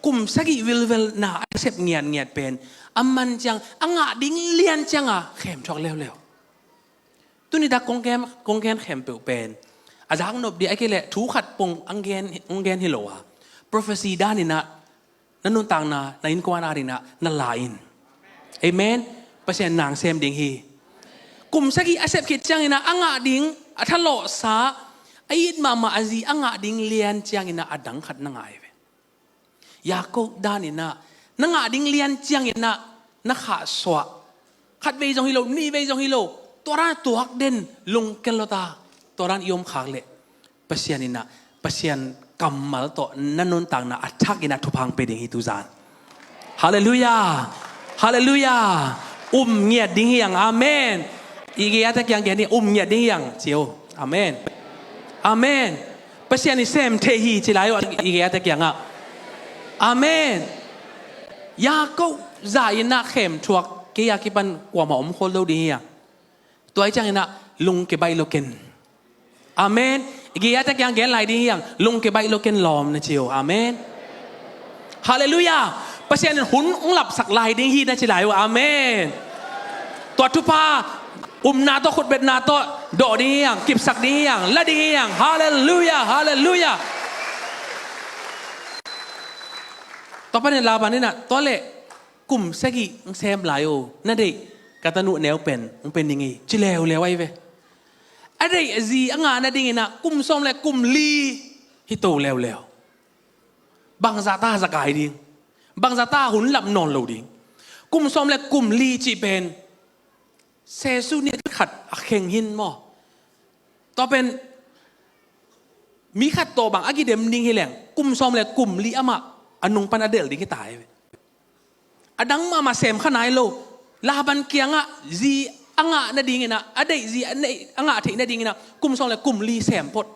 Kum sagih vilvel na a sep ngiatngiat pen a man ciang a ngah ding lian ciangah khem thuak leuleu. Tuni tak kong gen, kong gen khempeuh pen a zaknop ding ahih kei leh thu khat pong hong gen, hong gen hi lo a, prophecy dan in ah na nuntakna, na innkuan ading ah na la in. Amen. Pasian nang sem ding hi. Kum sagih a sep khit ciangin ah a ngah ding, a thalawhsa, a it mahmah a zi a ngah ding lian ciangin ah a dang khat na ngah hi ve. Jakob dan in ah na ngah ding lian ciangin ah na khahsuah. Khat vei zong hi lo, nih vei zong hi lo. Tua dan a tuak den lungkel lo ta. Tua dan i om khak leh Pasian in ah, Pasian kammal tawh na nuntakna a thak in ah thupha hong pia ding hi tu zan. Halleluiah. Halleluiah. Um ngiat ding hi hang. Amen. I gei-a te kiang gen hi, um ngiat ding hi hang. Ci o. Amen. Amen. Pasian i sem thei hi ci lai uh, i gei-a te kiangah. Amen. Jakob zah in ah khem thuak, kei a kipan kuamah om khol lo ding hi hang. Tua ahih ciangin ah lungkia baih lo ken. Amen. I gei-a te kiang gen lai ding hi hang, lungkia baih lo ken lawm na ci o. Amen. Halleluiah. Pasian in hun hong lapsak lai ding hi na ci lai uh. Amen. Tua thupha upna tawh, khutbetna tawh dawh ding hi hang, kipsak ding hi hang, la ding hi hang. Halleluiah. Halleluiah. Tua panin Laban in ah, tua leh kum sagih hong sem lai o, na deih ka tanu neu pen hong pia ning ei, ci leuleu ahi ve. A deih a zi a ngah nadingin ah kum sawm le kum li hi to leuleu. Bangzah ta Zakai ding? Bangzah ta hun lap nawn lo ding? Kum sawm le kum li cih pen Jesu ni khat a kheng hi maw? Tua pen mi khat tawh bang a kidem ding hi leng kum sawm le kum li amah a nung pan a delh ding hi ta hi ve. A dang mahmah sem kha nai lo. Laban kiangah zi a ngah nadingin ah, a deih zi a neih a ngah theih nadingin ah kum sawm le kum li sem phot.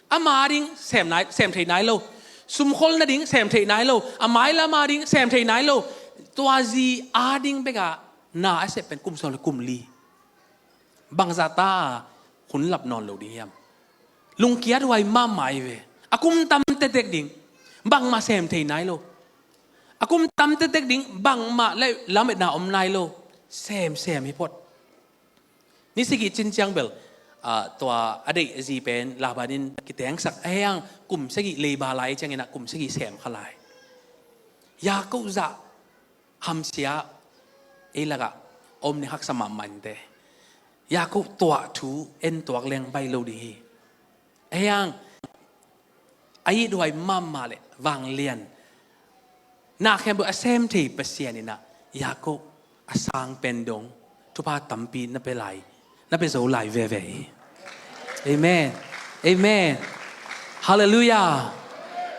Ama ding sem nai, sem thei nai lo. Sumkhol nading sem thei nai lo. A mailam a ding sem thei nai lo. Tua zi a ding bekah na a sep pen kum sawm le kum li. Bangzah ta hun lap nawn lo ding hiam? Lungkiat huai mahmah hi ve. A kum tam tektek ding, bangmah sem thei nai lo. A kum tam tektek ding, bangmah le lametna om nai lo. Semsem hi phot. Ni sagih cin ciang bel, ah, tua a deih zi pen Laban in kitengsak a, hiang kum sagih leiba lai ciangin ah kum sagih sem kha lai. Jakob zah hamsia ei lakah om ni haksa mahmah inteh. Jakob tuah thu en tuak leng baih lo ding hi. A hiang a it huai mahmah le vanglian, na khempeuh a sem thei Pasian in ah Jakob a sang pen dong thupha tampi na pia lai, na pia zo lai veve hi. Amen. Amen. Halleluiah.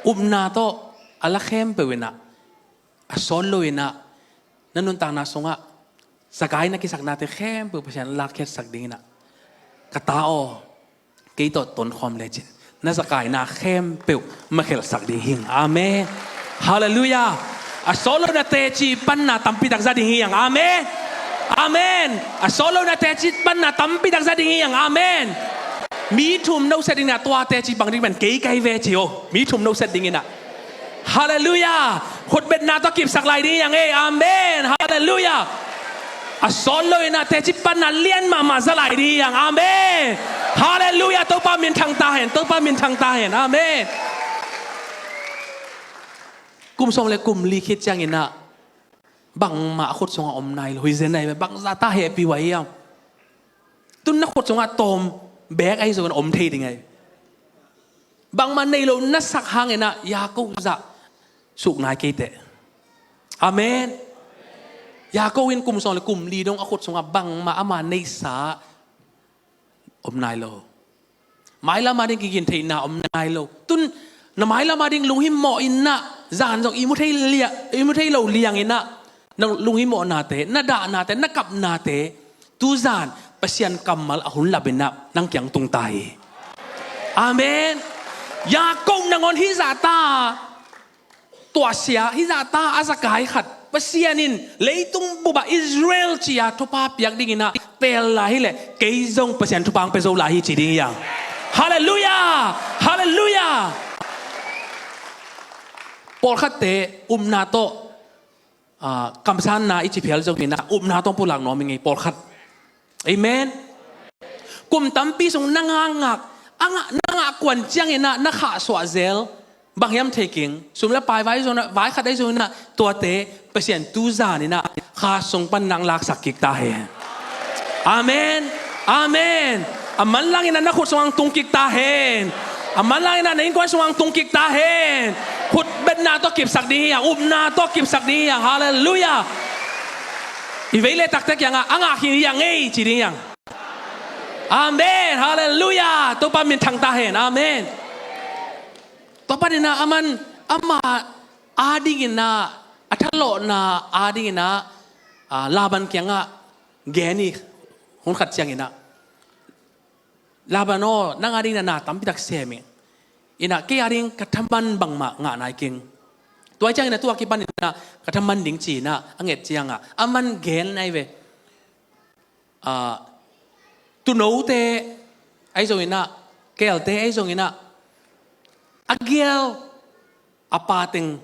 Upna tawh a la khempeuh in ah a sawt lo in ah na nuntakna sungah Zakai na kisaknate khempeuh Pasian lakkhiatsak dingin ah ka ta aw, kei tawh tonkhawm lecin na Zakai na khempeuh makhelhsak ding hi ing. Amen. Halleluiah. A sawt lo in ah teci panna tampi tak za ding hi ing. Amen. Amen. A sawt lo in ah teci panna tampi tak za ding hi ing. Amen. Mi thum no set ding in ah tua teci pang ding pen kei kai ve ci aw. Mi thum no set dingin ah. Halleluiah. Khutbetna tawh kipsak lai ding hi ing ei. Amen. Halleluiah. A sawt lo in ah teci panna lian mahmah za lai ding hi ing. Amen. Halleluiah. Topa minthang ta hen. Topa minthang ta hen. Amen. Kum sawm le kum li khit ciangin ah bangmah a khut sungah om nai lo. Huizen nai ve. Bangzah ta hehpih huai hiam? Tun na khut sungah tawm bek ahi zongin om thei ding ahi. Bangmah nei lo na sak hangin ah Jakob zah suk nai kei teh. Amen. Jakob in kum sawm le kum li dong a khut sungah bangmah ama neisa om nai lo. Mailam a ding kigin theihna om nai lo. Tun na mailam a ding lunghimawh in ah zan zong i mu thei lia, i mu thei lo liang in ah na lunghimawhnate, na dahnate, na kapnate tuzan Pasian kammal a hun lap in ah nang kiang tung ta hi. Amen. Jakob nangawn hih zah ta tuahsia, hih zah ta a Zakai khat Pasian in leitung bupah Israel ci-a thupha piak dingin ah pel lai hileh kei zong Pasian thupha ang pia zo lai hi ci ding hi hang. Halleluiah. Halleluiah. Pawlkhatte upna tawh, ah, kamsanna i ci phial zongin ah upna tawh pulak nuam i ngei pawlkhat. Amen. Kum tampi sung na ngakngak, a ngah, na ngah kuan ciangin ah na khahsuah zel bang hiam thei keng. Sum le pai vai zong, vai khat ahi zongin ah tuate Pasian tuzan in ah kha sung pan nang laksak kik ta hen. Amen. Amen. A manlangin ah na khut sung ang tung kik ta hen. A manlangin ah na innkuan sung ang tung kik ta hen. Khutbetna tawh kipsak ding hi hang, upna tawh kipsak ding hi hang. Halleluiah. I vei le takte kiangah a ngak hi hang ei ci ding hi hang. Amen. Halleluiah. Topa minthang ta hen. Amen. Tua panin ah aman ama adingin ah, a thalawhna adingin ah, ah, Laban kiangah gen hi. Hun khat ciangin ah, Laban aw, nang adingin ah na tampi tak sem ing. In ah kei ading ka thaman bangmah ngah nai keng. Tua ciangin ah tua kipanin ah ka thaman ding ci-in ah a nget ciangah aman gen nai ve. Ah, tuunote ahi zongin ah, keelte ahi zongin ah, a gial a pa teng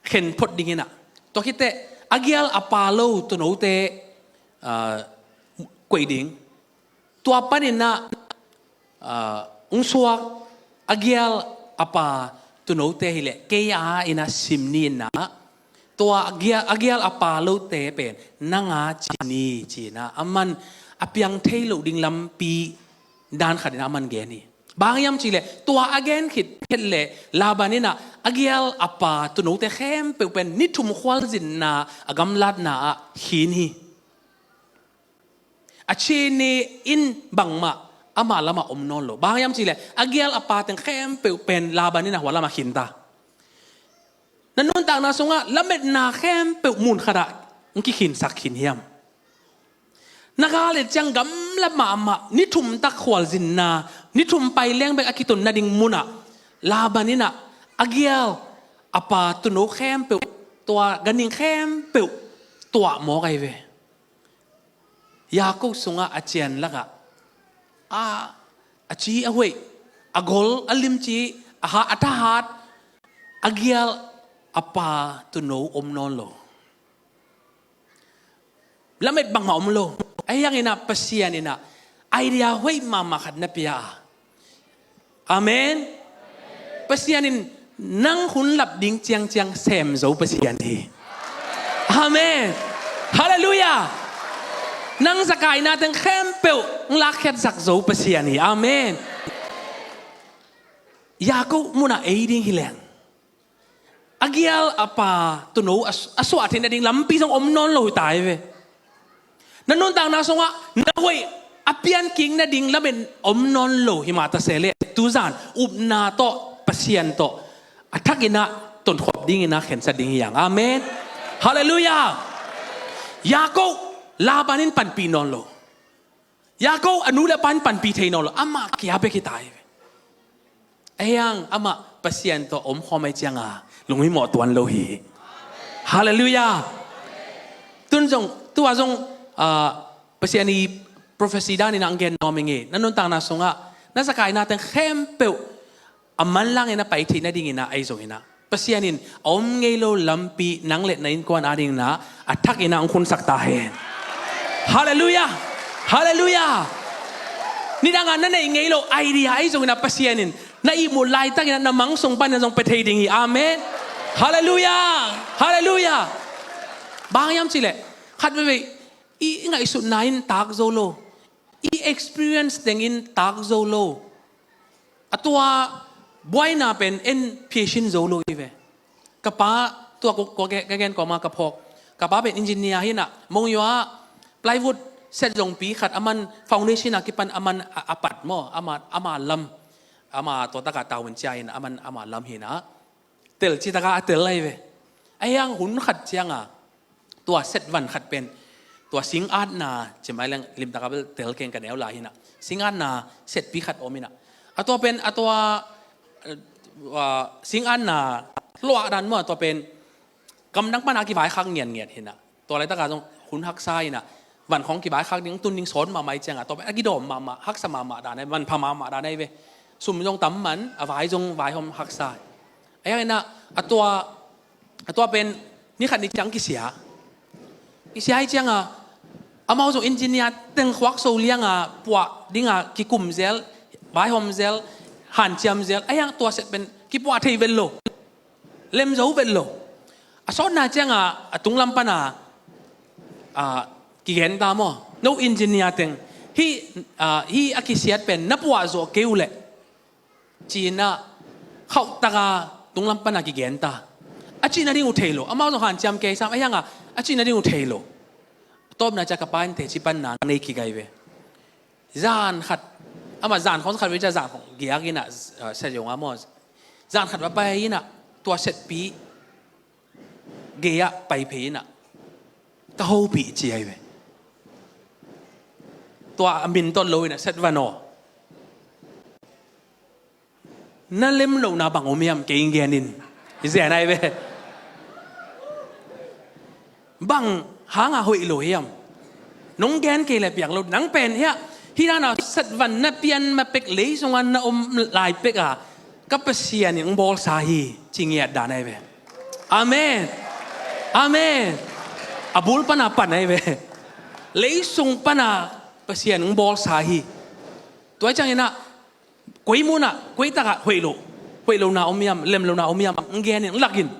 khen phot dingin ah, tua khit teh a gial a pa lo tuunote, ah, koih ding. Tua panin ah, ah, ung suak a gial a pa tuunote hileh kei a in ah sim ni in ah, tua a gial, a gial a pa lote pen nang a ci ni ci-in ah aman a piang thei loh ding lampi dan khat in ah aman gen hi. Bang hiam cih leh tua a gen khit phet leh Laban in ah a gial a pa tuunote khempeuh pen ni thum khualzinna a gamlatna ah khin hi. A chine in bangmah amah lamah om nawn lo. Bang hiam cih leh a gial a pa teng khempeuh pen Laban in ah hua lamah khin ta. Na nuntakna sungah lametna khempeuh mun khatah hong kikhinsak khin hiam? Na gal et ciang gamla mahmah, ni thum tak khualzinna, ni thum pai leng bek a kiton nading munah Laban in ah a gial a pa tuuno khempeuh, tua ganhing khempeuh tuah mawk ahi ve. Jakob sungah a cian lakah a, a ci a hoih, a gol a limci, a ha, a thahat, a gial a pa tuuno om nawn lo. Lamet bangmah om lo. Ahi hangin ah Pasian in ah idea hoih mahmah khat na pia a. Amen. Pasian in nang hun lap ding ciangciang sem zo Pasian hi. Amen. Halleluiah. Nang zakaina teng khempeuh hong lakkhiatsak zo Pasian hi. Amen. Jakob munah ei ding hi leng a gial a pa tuuno a, a suah theih nading lampi zong om nawn lo hi ta hi ve. Na nuntakna sungah na hoih a pian kik nading lamen om nawn lo hi mah ta se leh, tuzan upna tawh, Pasian tawh a thakin ah tonkhop dingin ah khensat ding hi hang. Amen. Halleluiah. Jakob, Laban in panpih nawn lo. Jakob a nu le a pa in panpih thei nawn lo. Amah kia bek hi ta hi ve. Ahi hang amah Pasian tawh omkhawm ahih ciangin lunghimawh tuan lo hi. Halleluiah. Tun zong, tua zong, ah, Pasian i prophecy danin ah hong gen nuam ing ei. Na nuntakna sungah na zakaina teng khempeuh a manlangin a pai theih nadingin ah ahi zongin ah Pasian in a om ngei lo lampi nang le na innkuan adingin ah a thakin ah hong khunsak ta hen. Halleluiah. Halleluiah. Nidangah na neih ngei lo idea ahi zongin ah Pasian in na ihmut laitakin ah na mang sung panin ah zong pia thei ding hi. Amen. Halleluiah. Halleluiah. Bang hiam cih leh khat veivei i, i ngaihsutna in tak zo lo, i experience tengin tak zo lo. A tua buaina pen en phisin zo lo hi ve. Ka pa, tua ko, ko, ka gen kawma ka phawk. Ka pa pen engineer hi in ah, Monywa ah plywood set zongpi khat a man foundation a kipan a man a, a pat maw, ama, ama lam, ama tua takah tavuan cia in a man ama lam hi in ah. Tel citaka a tel ahi ve. Ahi hang hun khat cianga tua set van khat pen tua sing atna, cimai leng limtaka bel tel keng ka neu lai hi in ah, sing atna setpi khat om hi in ah, a tua pen a tua, eh, sing atna luah dan maw, a tua pen gamdang pana kivaikhak ngiatngiat hi in ah. Tua laitaka zong hun haksa hi in ah, van khawng kivaikhak ding tun ding sawt mahmah hi cianga tua pen a kidawm mahmah, haksa mahmah dan ahi, manpha mahmah dan ahi ve. Sum zong tam man, a vai zong vaihawm haksa. Ahi hang in ah a tua, a tua pen ni khat ni ciang kisia. Kisia hi cianga amau zong engineer teng khuak so lianga puah dinga kikum zel, vaihawm zel, hanciam zel. Ahi hang tua set pen kipuah thei vet lo, lem zo vet lo. A sawtna cianga a tunglam pana, ah, kigen ta maw, no engineer teng, hih, ah, hih a kisiat pen na puah zawh kei uh leh, ci in ah khauhtaka tunglam pana kigen ta. A cih nading uh thei lo. Amau zong hanciam kei sam, ahi hanga a cih nading uh thei lo. Tawpna cia ka pa in teci panna nei kik ahi ve. Zan khat, amah zan khawng khat vei cia zan khawng giak in ah, ah, set zong a maw, zan khat va pai in ah tua setpi gei-ah pai phei in ah ka hopih ci ahi ve. Tua a min tawt lo in ah set van aw, na lem lohna bang om hiam, kei ing gen in. I zen ahi ve. Bang hanga hoih lo hiam? Nong gen kei le piang lo, nang pen hiah hih dana set van na pian ma pek, lei sunga na om lai peka ka Pasian in hong bawlsa hi, ci ngiat dan ahi ve. Amen. Amen. A bul pana pan ahi ve. Lei sung pana Pasian hong bawlsa hi. Tua hi ciangin ah koi munah, koi takah hoih lo, hoih lona om hiam, lem lona om hiam, hong gen in, hong lak in.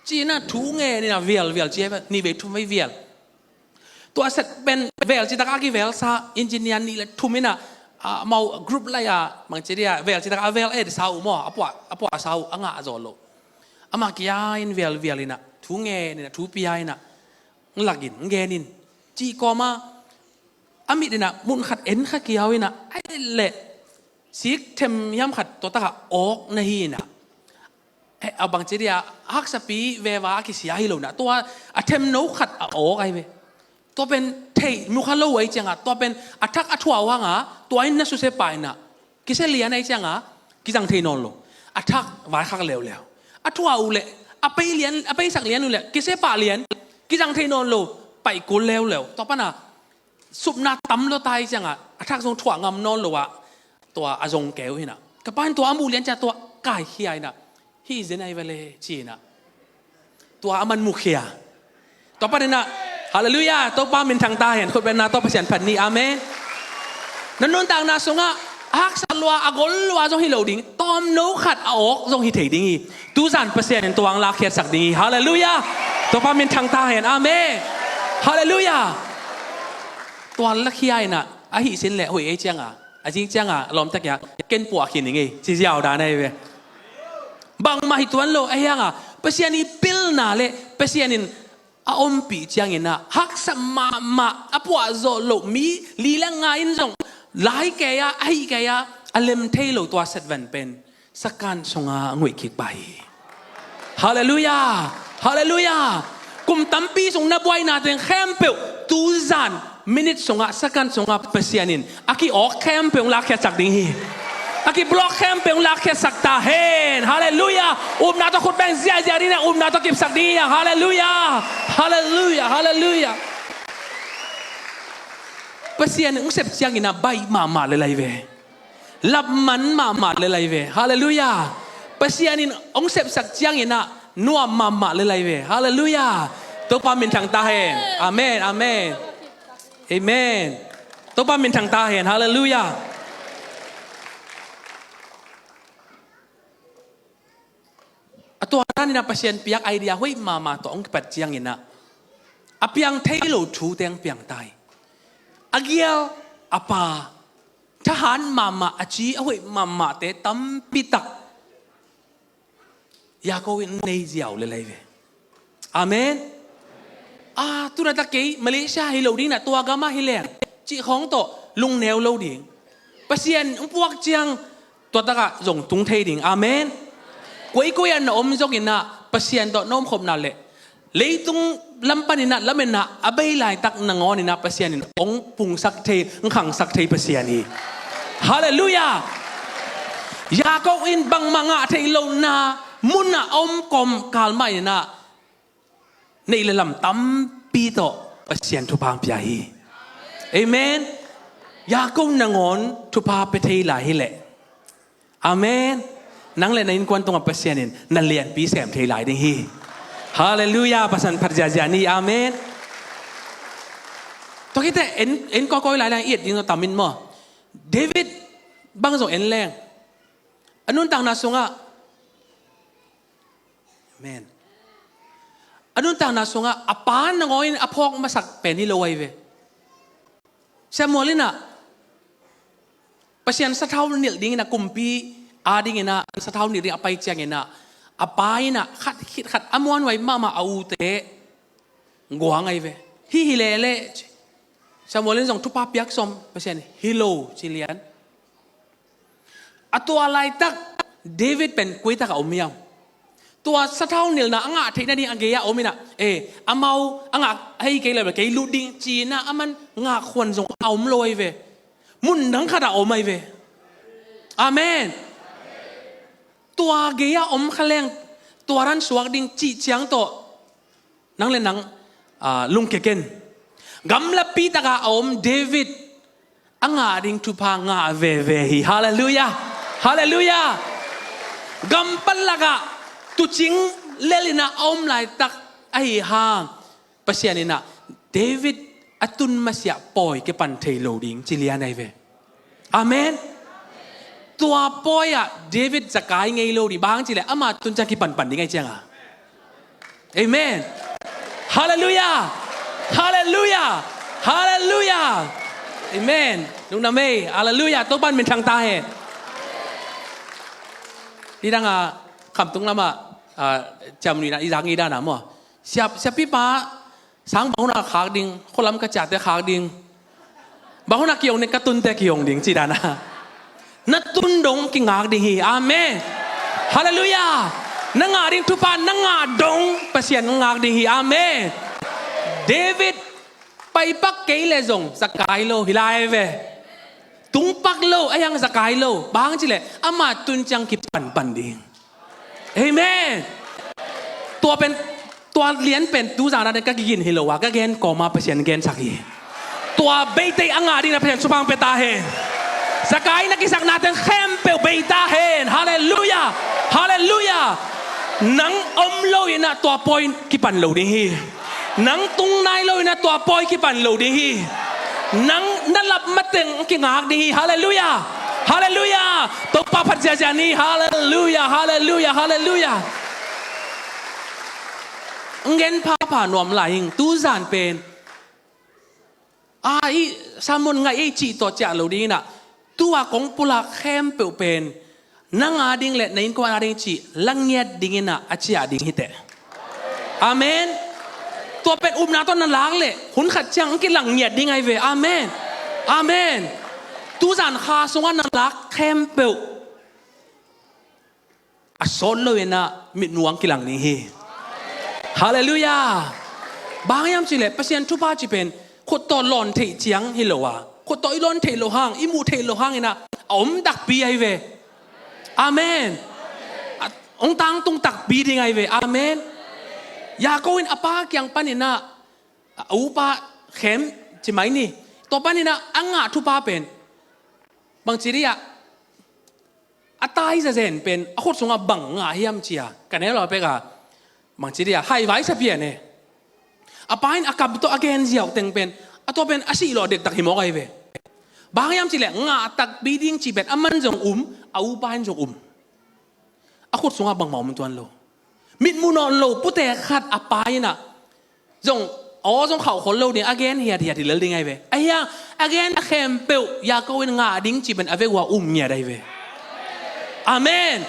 Ci in ah thu ngen in ah vial vial ci ahi ve, nih vei thum vei vial. Tua set pen vel citak a kivelsa, engineer nih le thum in ah a mau group lai-a bangci dia vel ci tak a vel et sau maw, a puah a puah sau a ngah zawh loh. Amah kia in velvel inah thu ngen inah thu pia inah lakin ngenin cih kawma a mit inah mun khat en kha kiau inah a et leh sik them hiam khat tua takah awk na hi inah a bangci dia haksapi veva a kisia hi lo inah tua a themno khat a awk ai ve. Tua pen theih mukha lo ai cianga tua pen a thak a thuau hanga tua in na suse pah inah kisia lian ai cianga kizang thei nawn lo. A thak vaikhak leuleu a thuau uh leh a pei lian a peisak lian uh leh kisia pah lian kizang thei nawn lo. Paih kul leuleu tua pana supna tam lo tai cianga a thak zong thuah ngam nawn lo ah tua a zong keu hinah ka pa in tua a muh lian cia tua kaikhia inah hih zen ai vele ci inah tua a man mukhia. Tua paninah halleluiah Topa minthang ta hen khutbenna tua Pasian phat ni amen. Na nuntakna sungah a haksa lua a gol lua zong hi lo ding tawmno khat a awk zong hi thei ding hi. Tuzan Pasian in tuang lakkhiatsak ding hi halleluiah. Topa minthang ta hen amen. Halleluiah. Tua lakhia inah a hih sin leh hoih ei cianga a zing cianga lawmtakia ken puah khin ing ei ci ziau dan ahi ve. Bangmah hi tuan lo a hianga Pasian i pilna le Pasian in a ompih cianginah haksa mahmah a puah zawh loh mi li le nga in zong lai kei a a hih kei a a lem thei lo tua setvan pen sakan sunga a nguih kik pah hi. Halleluiah. Halleluiah. Kum tampi sung na buaina teng khempeuh tuzan minit sungah sakan sungah Pasian in a ki-awk khempeuh hong lakkhiatsak ding hi. A ki-block khempeuh hong lakkhiatsak ta hen halleluiah. Upna tawh khut beng ziahziah ding na upna tawh kipsak ding hi hang halleluiah. Halleluiah halleluiah. Pasian hong sep ciangin a baih mahmah le lai ve. Lapman mahmah le lai ve. Halleluiah. Pasian in hong sepsak ciangin ah nuam mahmah le lai ve. Halleluiah. Topa minthang ta hen. Amen. Amen. Amen. Topa minthang ta hen. Halleluiah. A tua danin a Pasian piak idea hoih mahmah tawh hong kipat ciangin ah a piang thei lo thu teng piang ta hi. A gial a pa thahan mahmah a ci a hoih mahmahte tampi tak Jacob in nei ziau le lai ve. Amen. A tuna tak kei Malaysia hi lo ding na tua gama hi leng cih khawng tawh lungneu lo ding. Pasian hong puak ciang tua takah zong tung thei ding. Amen. Kuaikuai ah na om zongin ah Pasian tawh na omkhopna le leitung lam panin ah lametna a bei laitak nangawn in ah Pasian in hong pungsak thei, hong khangsak thei Pasian hi. Halleluiah. Jacob in bangmah ngah theih lohna munah a om kawmkal mah in ah neih le lam tampi tawh Pasian thupha hong pia hi. Amen. Jacob nangawn thupha pia thei lai hi leh. Amen. Nang le na innkuan tungah Pasian in na lianpi sem thei lai ding hi. Halleluiah. Pasian phat ziahziah ni. Amen. Tua khit teh en, en kawikawi lai lai i et ding tawh tam in maw? David bang zong en leng a nuntakna sungah Amen. A nuntakna sungah a pa nangawn in a phawk masak pen hi lo ahi ve. Samuel in ah Pasian sathau nilh dingin ah kumpi a dingin ah sathau nilh ding a pai ciangin ah a pa in ah khat khit khat a muanhuai mahmah a ute guang ahi ve. Hih hi lele ci. Samuel in zong thupha piak sawm Pasian hi lo ci lian. A tua laitak David pen kuitak a om hiam? Tua sathau nilhna a ngah theih nading a gei-ah a om in ah, e, amau a ngah hei kei lo kei lut ding ci-in ah aman ngah khuan zong a om lo ahi ve. Mun dang khat a om ahi ve. Amen. Tua gei-ah a om kha leng tua ran suak ding cih ciang tawh nang le nang, ah, lungkia ken. Gamlapi takah a om David a ngah ding thupha ngah veve hi. Halleluiah. Halleluiah. Gam pan lakah tuucing lel in ah a om laitak ahi hang Pasian in ah David a tun masiah pawi kipan thei lo ding ci lian ahi ve. Amen. Tua pawi ah David zakai ngei lo ding bang ci leh ama tun ciang kipanpan ding ahi cianga. Amen. Halleluiah. Halleluiah. Halleluiah. Amen. Lungdam ei. Halleluiah. Topa'n minthang ta hen. Hih dang a, khamtung lam ah, a, ciam ni na i zak ngei dan a maw. Siap, siapipa, sang bang hun a khak ding, khualam ka ciahte khak ding. Bang hun a ki-ong ding, ka tunte ki-ong ding, ci dan a. Na tun dong kingak ding hi. Amen. Halleluiah. Na ngah ding thupha, na ngah dong Pasian ngak ding hi. Amen. David, paipak kei le zong zakai lo, hi lai ve. Tungpak lo, a hiang zakai lo. Bang ci le, ama tun ciang kipanpan ding. Amen. Tua pen, tua lian pen, tu zan a den ka kigin hi lo a, ka gen kawma Pasian gensak hi. Tua beitei a ngah ding na Pasian sumang pia ta hen. Zakai na kisakna ten khempeuh bei ta hen. Halleluiah. Halleluiah. Nang om lo in a tua point kipan lo ding hi. Nang tung nai lo in a tua pawi kipan lo ding hi. Nang na lap mateng kingak ding hi. Halleluiah. Halleluiah. Topa phat ziazia ni. Halleluiah. Halleluiah. Halleluiah. Ngen phapha nuam lai hing, tu zan pen. A, i sermon ngai ei cih tawh ciah lo ding in a, tu a kong pulak khempeuh pen nang a ding le na innkuan a ding cih la ngiat ding in a, a ciah ding hi teh. Amen. Tua pen upna tawh na lak le hun khat ciang kilang ngiat ding ai ve. Amen. Amen. Tu zan kha sungah na lak khempeuh a sawt lo in a mitmuang kilang ding hi. Halleluiah. Bang hiam cih le Pasian thupha cih pen khut tawh lawn theih ciang hi lo a, khut tawh i lawn theih loh hang, i muh theih loh hang in a, a om takpi ai ve. Amen. A, hong tangtung takpi ding ai ve. Amen. Jakob in a pa kiang pan in a, a upa khem ci mai ni. Tua pan in a, a ngah thupha pen bang ci dih a, a tai zazen pen a khut sungah bang ngah hiam ci a, ka neu lo pek a, bang ci dih a, haivai sapian e. A pa in a kam tawh a gen ziau teng pen, a tua pen a sih lawh dektak hi mawk ai ve. Bang hiam cih le ngah takpi ding cih pen a man zong um, a upa in zong um. A khut sungah bangmah om tuan lo. Mitmuh nawn lo pute khat a pa in a zong, aw zong khauh khol lo ding, a gen hiathiat hi lel ding ai ve. A hiang, a gen a khempeuh Jakob in ngah ding cih pen a vek uh a um ngiat ai ve. Amen.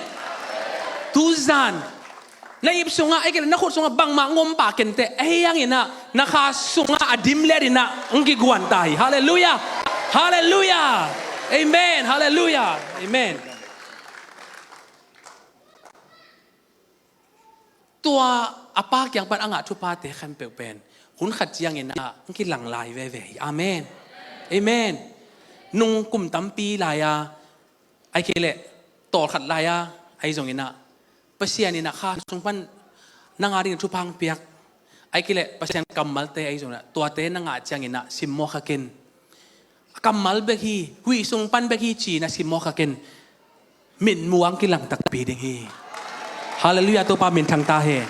Tu zan na ip sungah, ei kei le na khut sungah bangmah ngom pah ken teh, a hiang in a, na kha sungah a dim let in a hong kiguan ta hi. Halleluiah. Halleluiah. Amen. Halleluiah. Amen. Tua a pa kiang pan a ngah thuphate khempeuh pen hun khat ciangin a hong kilang lai veve hi. Amen. Amen. Nung kum tampi lai-a, ai kei leh tawlkhat lai-a, ai zongin a Pasian in a kha sung pan nang a ding thupha hong piak, ai kei leh Pasian kammalte ai zongin a tuate na ngah ciangin a simmawh kha ken. A kammal bek hi, huih sung pan bek hi ci-in a simmawh kha ken. Mitmuang kilang takpi ding hi. Halleluiah, Topa minthang ta hen.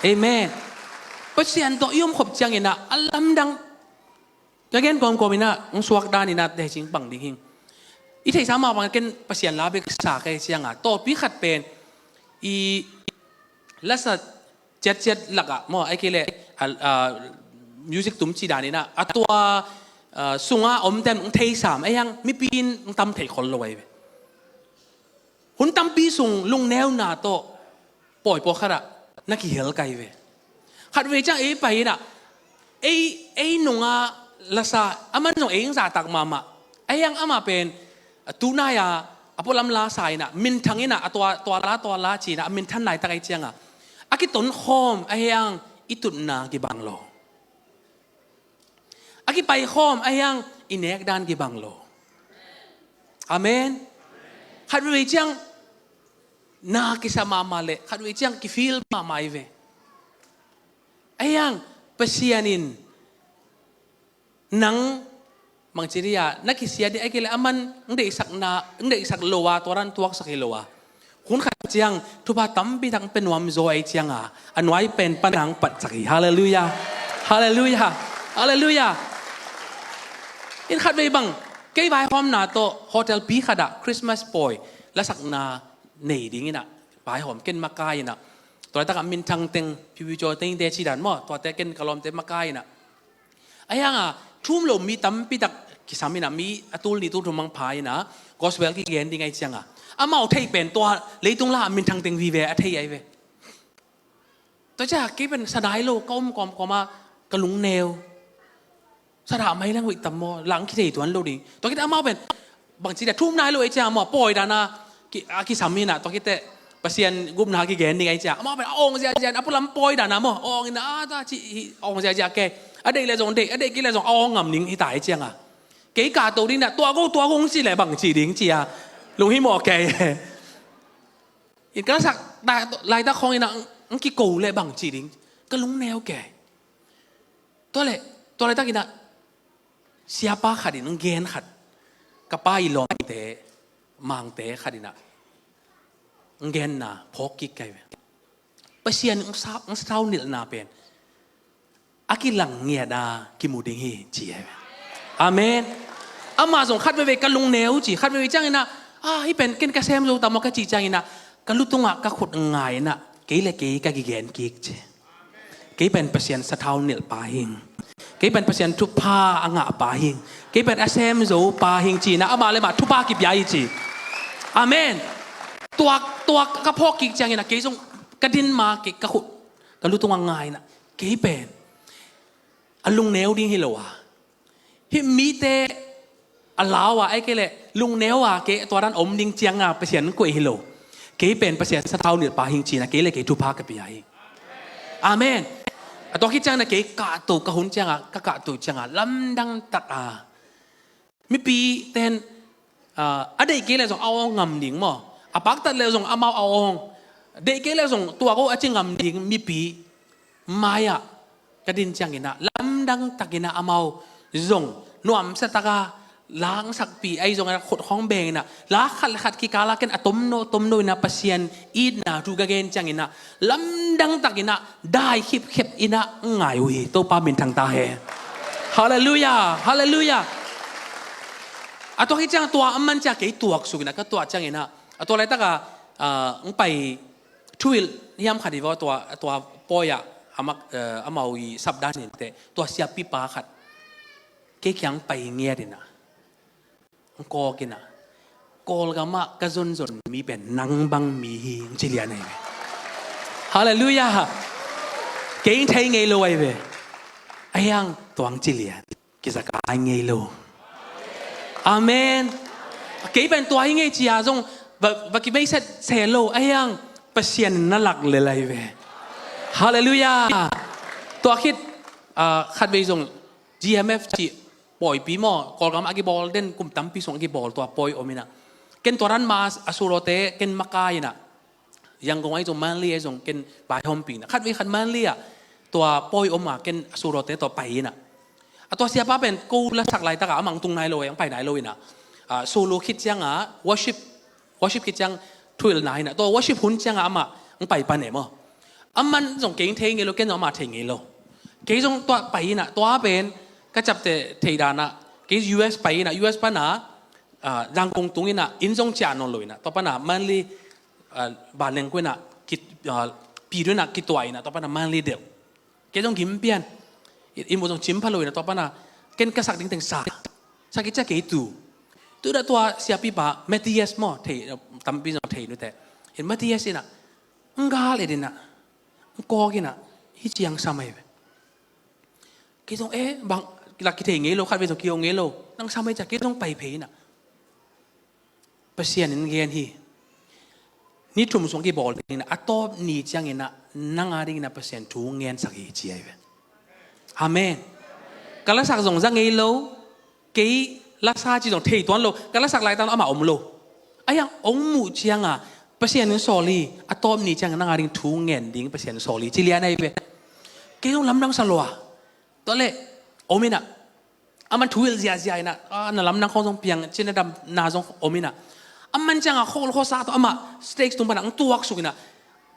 Amen. Pasian tawh i om khop ciangin a, a lamdang. Ka gen kawmkawm in a, hong suak dan in a, tecing pang ding hing. I theihsa mah bang ken Pasian la bek sa ka hi ciang a, tawpi khat pen i lasa ciatciat lakah maw, ai kei leh, a, a, music tum ci dan in a, a tua, a, sunga om ten hong theisam, ai hang mipi in hong tam thei khol lo ai ve. Hun tampi sung lungneuna tawh pawi pawlkhat ah na kihel kai ve. Khatvei ciang ei pai in a, ei, ei nunga lasa, a man zong ei hong zahtak mahmah. Ai hang amah pen, a, tunai a, a pualam la sa in a, minthang in a, a tua, tua la, tua la ci in a, a minthan laitak ai ciang a, a kiton khawm, ai hang i tutna kibang lo. A kipai khawm, ai hang i nek dan kibang lo. Amen. Khatvei ciang na kisa mahmah leh, khatvei ciang kifeel mahmah ai ve. Ai hang Pasian in nang mangci dih a, na kisia dih ai kei leh a man, ng deihsakna, ng deihsak lo a, tua dan tuaksak hi lo a. Hun khat ciang thupha tampi tak pia nuam zaw ai ciang a, a nuai pen pan hong patsak hi. Halleluiah. Halleluiah. Halleluiah. In khatvei bang, kei vaihawmna tawh hotel pi khat ah Christmas pawi lasakna nei ding in a, vaihawm ken makai in a, tua laitak a minthang teng, pipicaw teng te ci dan maw, tuate ken ka lawmte makai in a. Ai hang a, thum lo mi tampi tak kisam inah mi a tul nih tul thum hong pha inah gospel kigen ding ahi cianga, amau thei pen tua leitung la minthang teng vive a thei ahi ve. Tua ciah kei pen sa nai lo, ka om kawmkawm ah ka lungneu. Sa dah mai leng hoih tam maw, lang kithei tuan lo ding. Tua khit amau pen bangci dia thum nai lo ei ciang maw, pawi dana ki, a kisam inah tua khit teh Pasian gupna kigen ding ei ciang amau pen a awng ziahziah, a pualam pawi dana maw, a awng inah a ta ci hi, a awng ziahziah ke. A deih le zong deih, a deih kei le zong a awng ngam ning hi ta ei cianga, kei kahto ding inah tua go tua go hong ci le bangci ding cia lunghimawh kei. In ka lasak laitak khawng inah ang kiko le bangci ding, ka lungneu kei. Tua le, tua laitak inah siapa khat in ang gen khat, ka pa i lawmte, mangte khat inah ang genna phawk kik kai ve. Pasian ang sa, ang sathau nilhna pen a kilang ngiat a kimu ding hi ci ahi ve. Amen. Amah zong khat veve ka lungneu ci, khat veve ciang inah, a, hih pen ken ka sem zo ta maw ka cih ciang inah ka lutungah ka khut ngai inah kei le kei ka kigen kik ci. Kei pen Pasian sathau nilh pa hing. Kei pen Pasian thupha a ngah pa hing. Kei pen a sem zo pa hing ci inah amah le mah thupha kipia hi ci. Amen. Tuak, tuak ka phawk kik ciang inah kei zong ka din ma kei ka khut ka lutungah ngai inah kei pen a lungneu ding hi lo a, hih mite a lau a, ei kei le lungneu a kei tua dan om ding cianga Pasian koih hi lo. Kei pen Pasian sathau nilh pa hing ci inah kei le kei thupha ka pia hi. Amen. A tua khit ciang inah kei kahto ka hun cianga, ka kahto cianga lamdang tak a mipi ten, ah, a deih kei le zong a awng ngam ding maw, a paktat le zong amau a awng, deih kei le zong tua go a ci ngam ding mipi mai-ah ka din ciang inah lamdang tak inah amau zong nuamsa taka langsakpih ahi zong inah khut khawng beng inah la khat le khat kikala ken a tomno tomno inah Pasian itna thu ka gen ciang inah lamdang tak inah dai khipkhep inah ngai uh hi. Topa minthang ta he. Halleluiah, halleluiah. A tua khit ciang tua a man ciang kei tuaksuk inah ka tuah ciang inah a tua laitaka, ah, ang pai thuhilh hiam khat hi vaw, tua, tua pawi ah amah, eh, amau i sapdan in teh tua siapipa khat kei kiang pai ngiat inah ang kawk inah, Kawlgam ah ka zonzon mi pen nang bang mi hi ang ci lian ahi ve. Halleluiah. Kei thei ngei lo ahi ve. Ahi ang tuang ci lian. Kizakai ngei lo. Amen. Kei pen tua hi ngei cia zong va, va kibeiset se lo ahi ang Pasian in na lak lel ahi ve. Halleluiah. Tua khit, ah, khatvei zong G M F cih pawipi maw, Kawlgam a kibawl den kum tampi sung a kibawl tua pawi om inah ken tua dan ma a sulawte ken maka inah Yangon ahi zong Manli ahi zong ken vaihawmpi inah khatvei khat Manli ah tua pawi om a ken a sulawte tua pai inah a tua siapa pen ko lasak laitakah amah ang tung nai lo, ang pai nai lo inah, ah, sulu khit cianga worship, worship khit ciang thuhilhna inah tua worship hun cianga amah ang pai pan e maw. Aman zong kei thei ngei lo, ken zong amah thei ngei lo. Kei zong tua pai inah tua pen ka capte thei danah kei U S pai inah U S pana, ah, Zangkong tung inah inn zong ciah nawn lo inah tua pana Manli, ah, banleng ko inah ki, ah, pi du inah kituah inah tua pana Manli delh. Kei zong gim pian. I, i mu zong cim pha lo inah tua pana ken ka sak ding teng sa. Sa kei cia kei tu. Tu dah tua siapipa Matthias maw thei, tampi zong thei nute. In Matthias inah ang gal et inah ang kawk inah hi ciang sa mai ve. Kei zong eh bang lak kithei ngei lo, khatvei zong kihong ngei lo. Nang sa mai cia kei zong pai phei inah Pasian in gen hi. Ni thum sung kibawl ding inah a tawp ni ciang inah nang a ding inah Pasian thu ngensak hi ci ahi ve. Amen. Ka lasak zong za ngei lo. Kei lasa ci zong thei tuan lo. Ka lasak laitak amah om lo. Ahi ang ong muh cianga Pasian in sawl hi. A tawp ni cianga nang a ding thu ngen ding Pasian in sawl hi ci lian ahi ve. Kei zong lamdang sa lua. Tua le om inah aman thu hilh ziahziah inah, ah, na lamdang khawng zong piang cin a dam na zong om inah aman cianga khawl khawsa tawh amah stage tung pana ang tuaksuk inah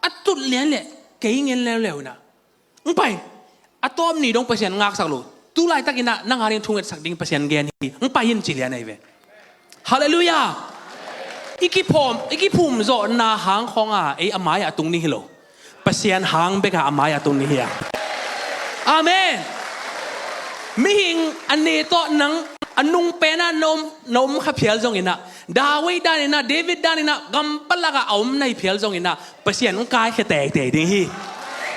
a tut lian le kei ngen leuleu inah ang pai. A tawp ni dong Pasian ngaksak lo. Tu laitak inah nang a ding thu ngetsak ding Pasian gen hi. Ang pai in ci lian ahi ve. Halleluiah. I kiphum, i kiphum zawhna hang khawnga ei a mai-ah tung ding hi lo. Pasian hang beka a mai-ah tung ding hi a. Amen. Mihing a ne tawh nang A nung penah na om, na om kha phial zonginah, David daninah, David daninah gam palakah a om na hi phial zonginah, Pasian hong kaikhia teitei ding hi.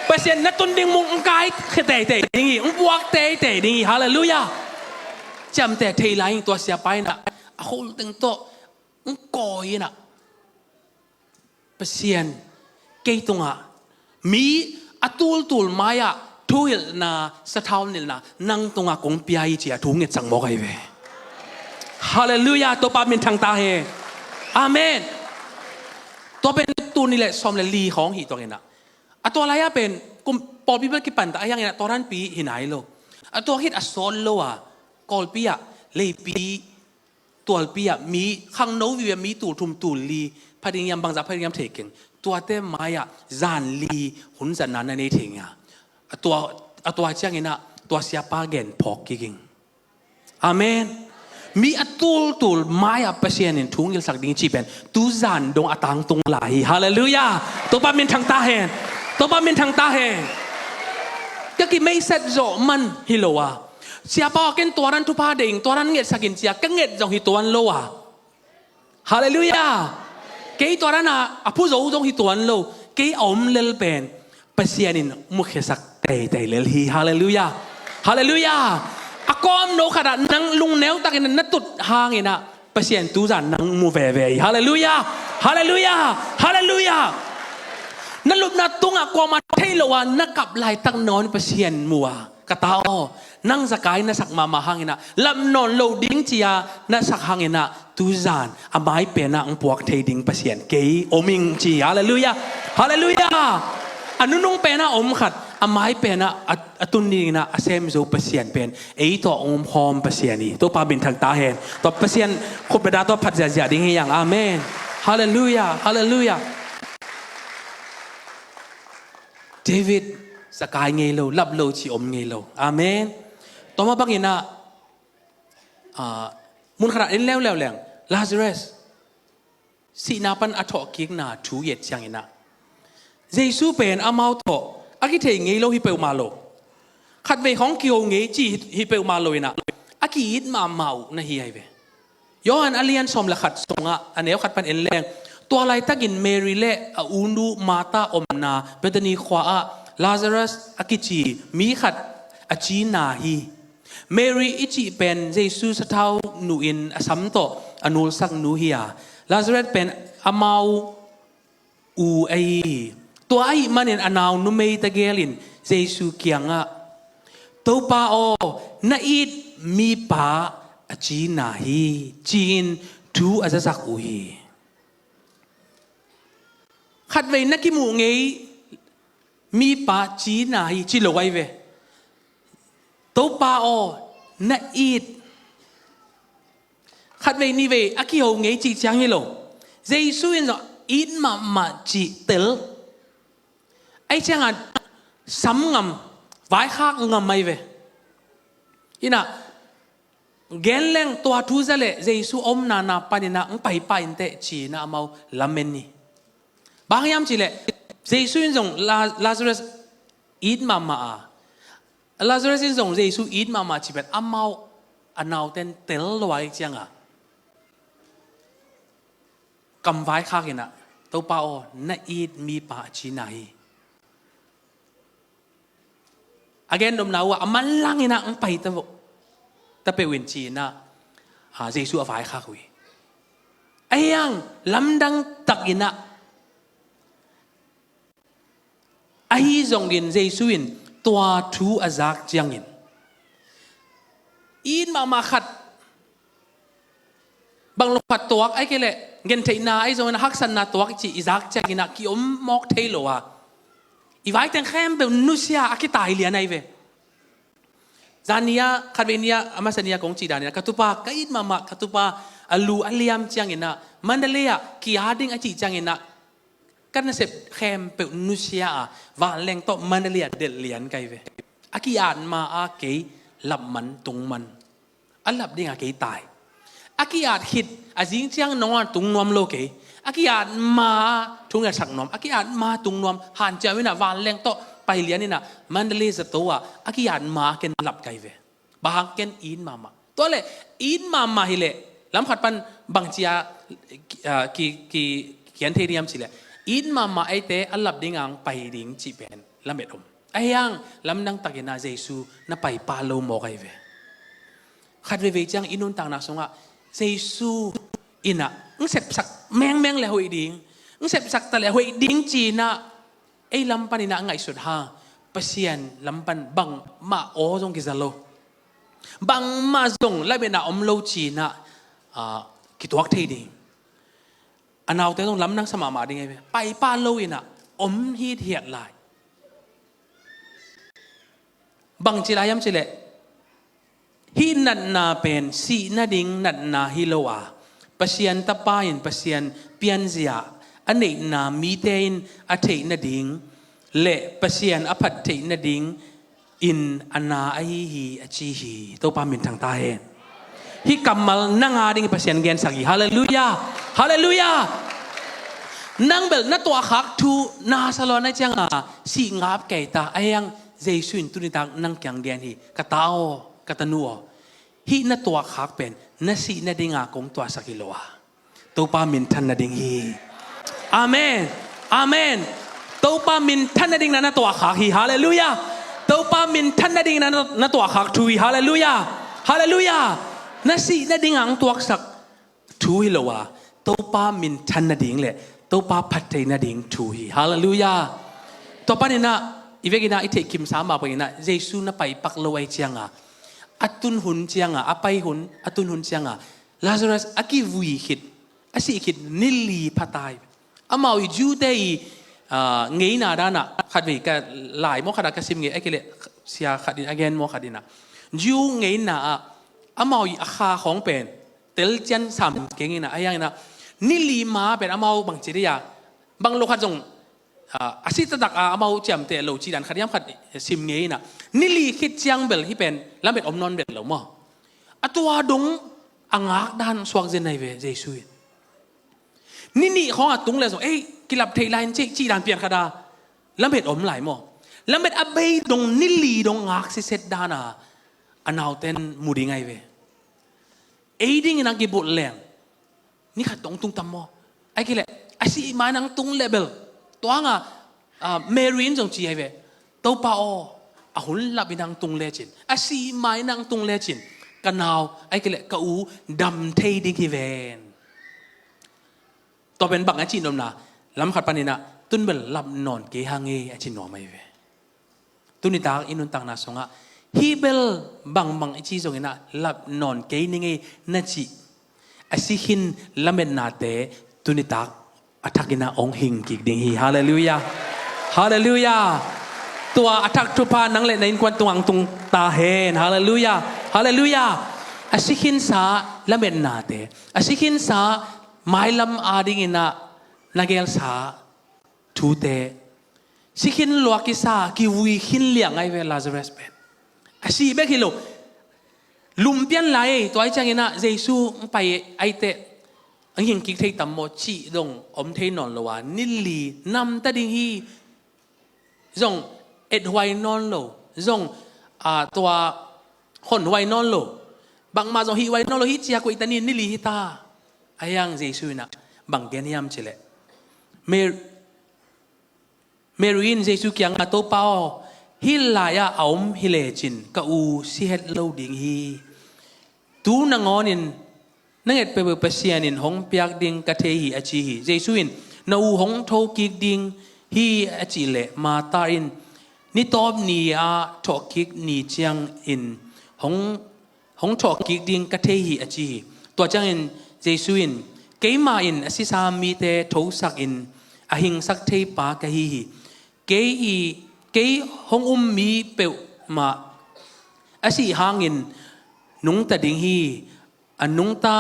Pasian na tun ding mun hong kaikhia teitei ding hi, hong puak teitei ding hi. Halleluiah. Ciamteh thei lai in tua siapa inah a khol teng tawh hong kawi inah, Pasian, kei tungah mi a tultul mai-ah thuhilhna, sathau nilhna nang tungah kong pia hi, ci-a thu ngetsak mawk ahi ve. Halleluiah. Topa minthang ta hen. Amen. Tua pen tul nih le sawm le li khawng hi tuanginah, a tua lai-ah pen kum pawlpi bel kipanta a hianginah tua ranpi hi nai lo. A tua khit a sawt lo a, Kawlpi ah, Leipi tualpi ah mi khangno vive, mi tul thum tul li, pha ding hiam, bangzah pha ding hiam thei keng, tuate mai-ah zan li hun zatna na nei thei ngia. A tua, a tua cianginah tua siapa gen phawk kik ing. Amen. Mi a tultul mai-ah Pasian in thu ngilsak ding cih pen tu zan dong a tangtung lai hi. Halleluiah. Topa minthang ta hen. Topa minthang ta hen. Ka kimeisat zawh man hi lo a, siapa aw, ken tua ran thupha deih ing, tua ran ngetsak in, ci-a ka nget zong hi tuan lo a. Halleluiah. Kei tua ran a, a phu zo zong hi tuan lo. Kei a om lel pen Pasian in mukhiasak teitei lel hi. Halleluiah. Halleluiah. A kawmno khatah nang lungneu takin na tut hanginah Pasian tu zan nang mu veve hi. Halleluiah. Halleluiah. Halleluiah. Na lupna tungah kuamah thei lo a na kap laitak nawn Pasian mu a, ka ta aw, nang Zakai na sak mahmah hanginah, lap nawn lo ding ci-a na sak hanginah, tu zan a mai penah hong puak thei ding Pasian kei om ing, ci. Halleluiah. Halleluiah. A nunung penah om khat, a mai penah a, a tun dinginah a sem zo Pasian pen ei tawh hong omkhawm Pasian hi. Topa minthang ta hen. Tua Pasian khut bia tawh phat ziahziah ding hi hang. Amen. Halleluiah. Halleluiah. David, Zakai ngei lo, lap lo ci om ngei lo. Amen. Tua mah banginah, ah, mun khatah en leuleu leng, Lazarus sihna pan a thawhkikna thu i et cianginah, Jesu pen amau tawh a kithei ngei lo hi peuhmah lo, khatvei khawng kiho ngei ci hi, hi peuhmah lo inah, a ki-it mahmah uh na hi ahi ve. Johan a lian sawm le khat sungah a neu khat pan en leng, tua laitakin Mary le a unu Martha omna Bethany khua-ah Lazarus a kici mi khat a cina hi. Mary i cih pen Jesu sathau nuhin a sam tawh a nulsak nu hi a, Lazarus pen amau u ahi hi. Tua ahih manin a nau numei tegel in Jesu kiangah, "Topa aw, na it mipa a cina hi," ci-in thu a zasak uh hi. Khatvei na kimuh ngei mipa cina hi ci lo ahi ve. "Topa aw, na it." Khatvei nihvei a kiho ngei cih ciang hi lo. Jesu in zong it mahmah cih tel. Ahi ciangah sam ngam, vaikhak ngam ahi ve. Inah, gen leng tua thu za le Jesu omna na paninah hong paipah inteh ci-inah amau lamen hi. Bang hiam cih leh Jesu in zong La-, Lazarus it mahmah a, Lazarus in zong Jesu it mahmah cih pen amau a nauten tel lo ahi cianga, kam vaikhak inah, "Topa aw, na it mipa a cina hi." A gen domna uh ah a manlang inah hong pai ta vo, ta peuh in ci-inah, ah, Jesu a vaikhak uh hi. Ahi hang lamdang tak inah, ahi zongin Jesu in tua thu a zak ciangin, it mahmah khat, bang lo khat tuak, ahih kei leh gentheihna ahi zongin a haksatna tuak i cih i zak cianginah ki-om mawk thei lo a, i vaiteng khempeuh nusia a kitailian ahi ve. Zan ni-a, khatvei ni-a, a masa ni-a kong cih daninah, ka tupa, ka it mahmah ka tupa a lu a liam cianginah, Mandalay ah ki-at ding a cih cianginah, ka nasep khempeuh nusia a, vanleng tawh Mandalay ah delh lian ka hi ve. A ki-at ma-a kei lap man tung man, a lap dingah kei tai. A ki-at khit a zing ciang nong a tung nuam lo kei. A ki-at ma-a thu ngetsak nuam, a ki-at ma-a tung nuam, hanciam inah vanleng tawh pai lian inah Mandalay zato ah a ki-at ma-a ken lap ka hi ve. Bang hang, ken it mahmah. Tua leh it mahmah hileh lam khat pan bangci a, ah, ki, ki, kian thei diam cileh, it mahmah eite a lap ding ang pai ding cih pen lamet om. Ahi hang lamdang takin ah Jesu na pai pah lo mawk ahi ve. Khat veivei ciang i nuntakna sungah Jesu in ah ng sepsak mengmeng le hoih ding, ng sepsak ta le hoih ding ci-in ah ei lam panin ah ngaihsut hang Pasian lam pan bangmah aw zong kiza lo. Bangmah zong lametna om lo ci-in ah, ah, kituak thei ding. A naute zong lamdang sa mahmah ding ahi ve. Pai pah lo in ah om hithiat lai. Bangci lai hiam cileh, hih natna pen sih nading natna hi lo a, Pasian Tapa in Pasian pianzia a neihna mite in a theih nading le Pasian a phat theih nading in a na ahi hi a ci hi. Topa minthang ta hen. Hih kammal nang a ding Pasian gensak hi. Halleluiah. Halleluiah. Nang bel na tuahkhak thu na sa lo a, na cianga sih ngap kei ta. Ahi hang Jesu in tunitak nang kiang gen hi. Ka ta aw, ka tanu aw, hih na tuahkhak pen na sih nadinga kong tuahsak hi lo a, Topa minthan nading hi. Amen. Amen. Topa minthan nading na na tuahkhak hi. Halleluiah. Topa minthan nading na na tuahkhak thu hi. Halleluiah. Halleluiah. Na sih nading ang tuaksak thu hi lo a, Topa minthan nading le Topa phat thei nading thu hi. Halleluiah. Tua panin ah i vekin ah i theih kimsa mah bangin ah Jesu na pai pak lo ahi cianga, a tun hun cianga, a pai hun, a tun hun cianga Lazarus a kivui khit, a sih khit ni li pha ta hi. Amau i Jew-te i, ah, ngeina danah khatvei ka lai maw khatah ka sim ngei, a kileh sia khat in a gen maw khat inah, Jew ngeina ah amau i a kha khawng pen telcian sam keng inah, a hiang inah ni li ma pen amau bangci dei a, bang lo khat zong, ah, a si taktak a amau ciamteh lo ci dan khat hiam khat sim ngei inah, ni li khit ciang bel hih pen lamet om nawn bel lo maw. A tua dong a ngak dan suak zen ahi ve Jesu in. Ni nih khawng a tung le zong ei kilap theih lai in cih, cih dan pian khat a lamet om lai maw. Lamet a bei dong ni li dong ngak siset dan a a nauten mu ding ahi ve. Ei dingin a kibulh leng ni khat tong tung tam maw. Ai kileh a sih ma-in ang tung leh bel tua hanga, ah, Mary in zong ci ahi ve. Topa aw, a hun lapin ang tung lecin, a sih ma-in ang tung lecin ka nau, ai kileh ka u dam thei ding hi ven. Tua pen bang a cih nuamna, lam khat paninah tun bel lap nawn kei hang e a ci nuam ahi ve. Tunitak i nuntakna sungah hih bel bangbang i ci zonginah lap nawn kei ning ei na cih a si khin lametnate tunitak a thakinah hong hing kik ding hi. Halleluiah. Halleluiah. Tua a thak thupha nang le na innkuan tungah hong tung ta hen. Halleluiah. Halleluiah. A si khinsa lametnate, a si khinsa mailam adinginah na gelsa thute, si khin lua kisa, kivui khin liang ahi ve Lazarus pen. A sih bek hi lo, lum pian lai ei, tua ahi cianginah Jesu hong pai aiteh hong hing kik thei tam maw cih dong om thei nawn lo a, ni li namta ding hi. Zong ethuai nawn lo, zong, ah, tua honhuai nawn lo, bangmah zong hihhuai nawn lo, hih cia koih ta ni, ni li hi ta. A hiang Jesu inah bang gen hiam cileh, Mer- Mary in Jesu kiangah, Topa aw, hih lai-ah a om hi lecin ka u si het lo ding hi. Tu nangawnin na nget peuhpeuh Pasian in hong piak ding ka thei hi a ci hi. Jesu in, na u hong thokik ding hi a cih leh Martha in, ni tawp ni-ah thawhkik ni ciangin hong hong thawhkik ding ka thei hi a ci hi. Tua ciangin Jesu in, keimah in a sisa mite thosakin a hingsak thei pa ka hi hi. Kei i, kei hong um mi peuhmah a sih hangin nungta ding hi. A nungta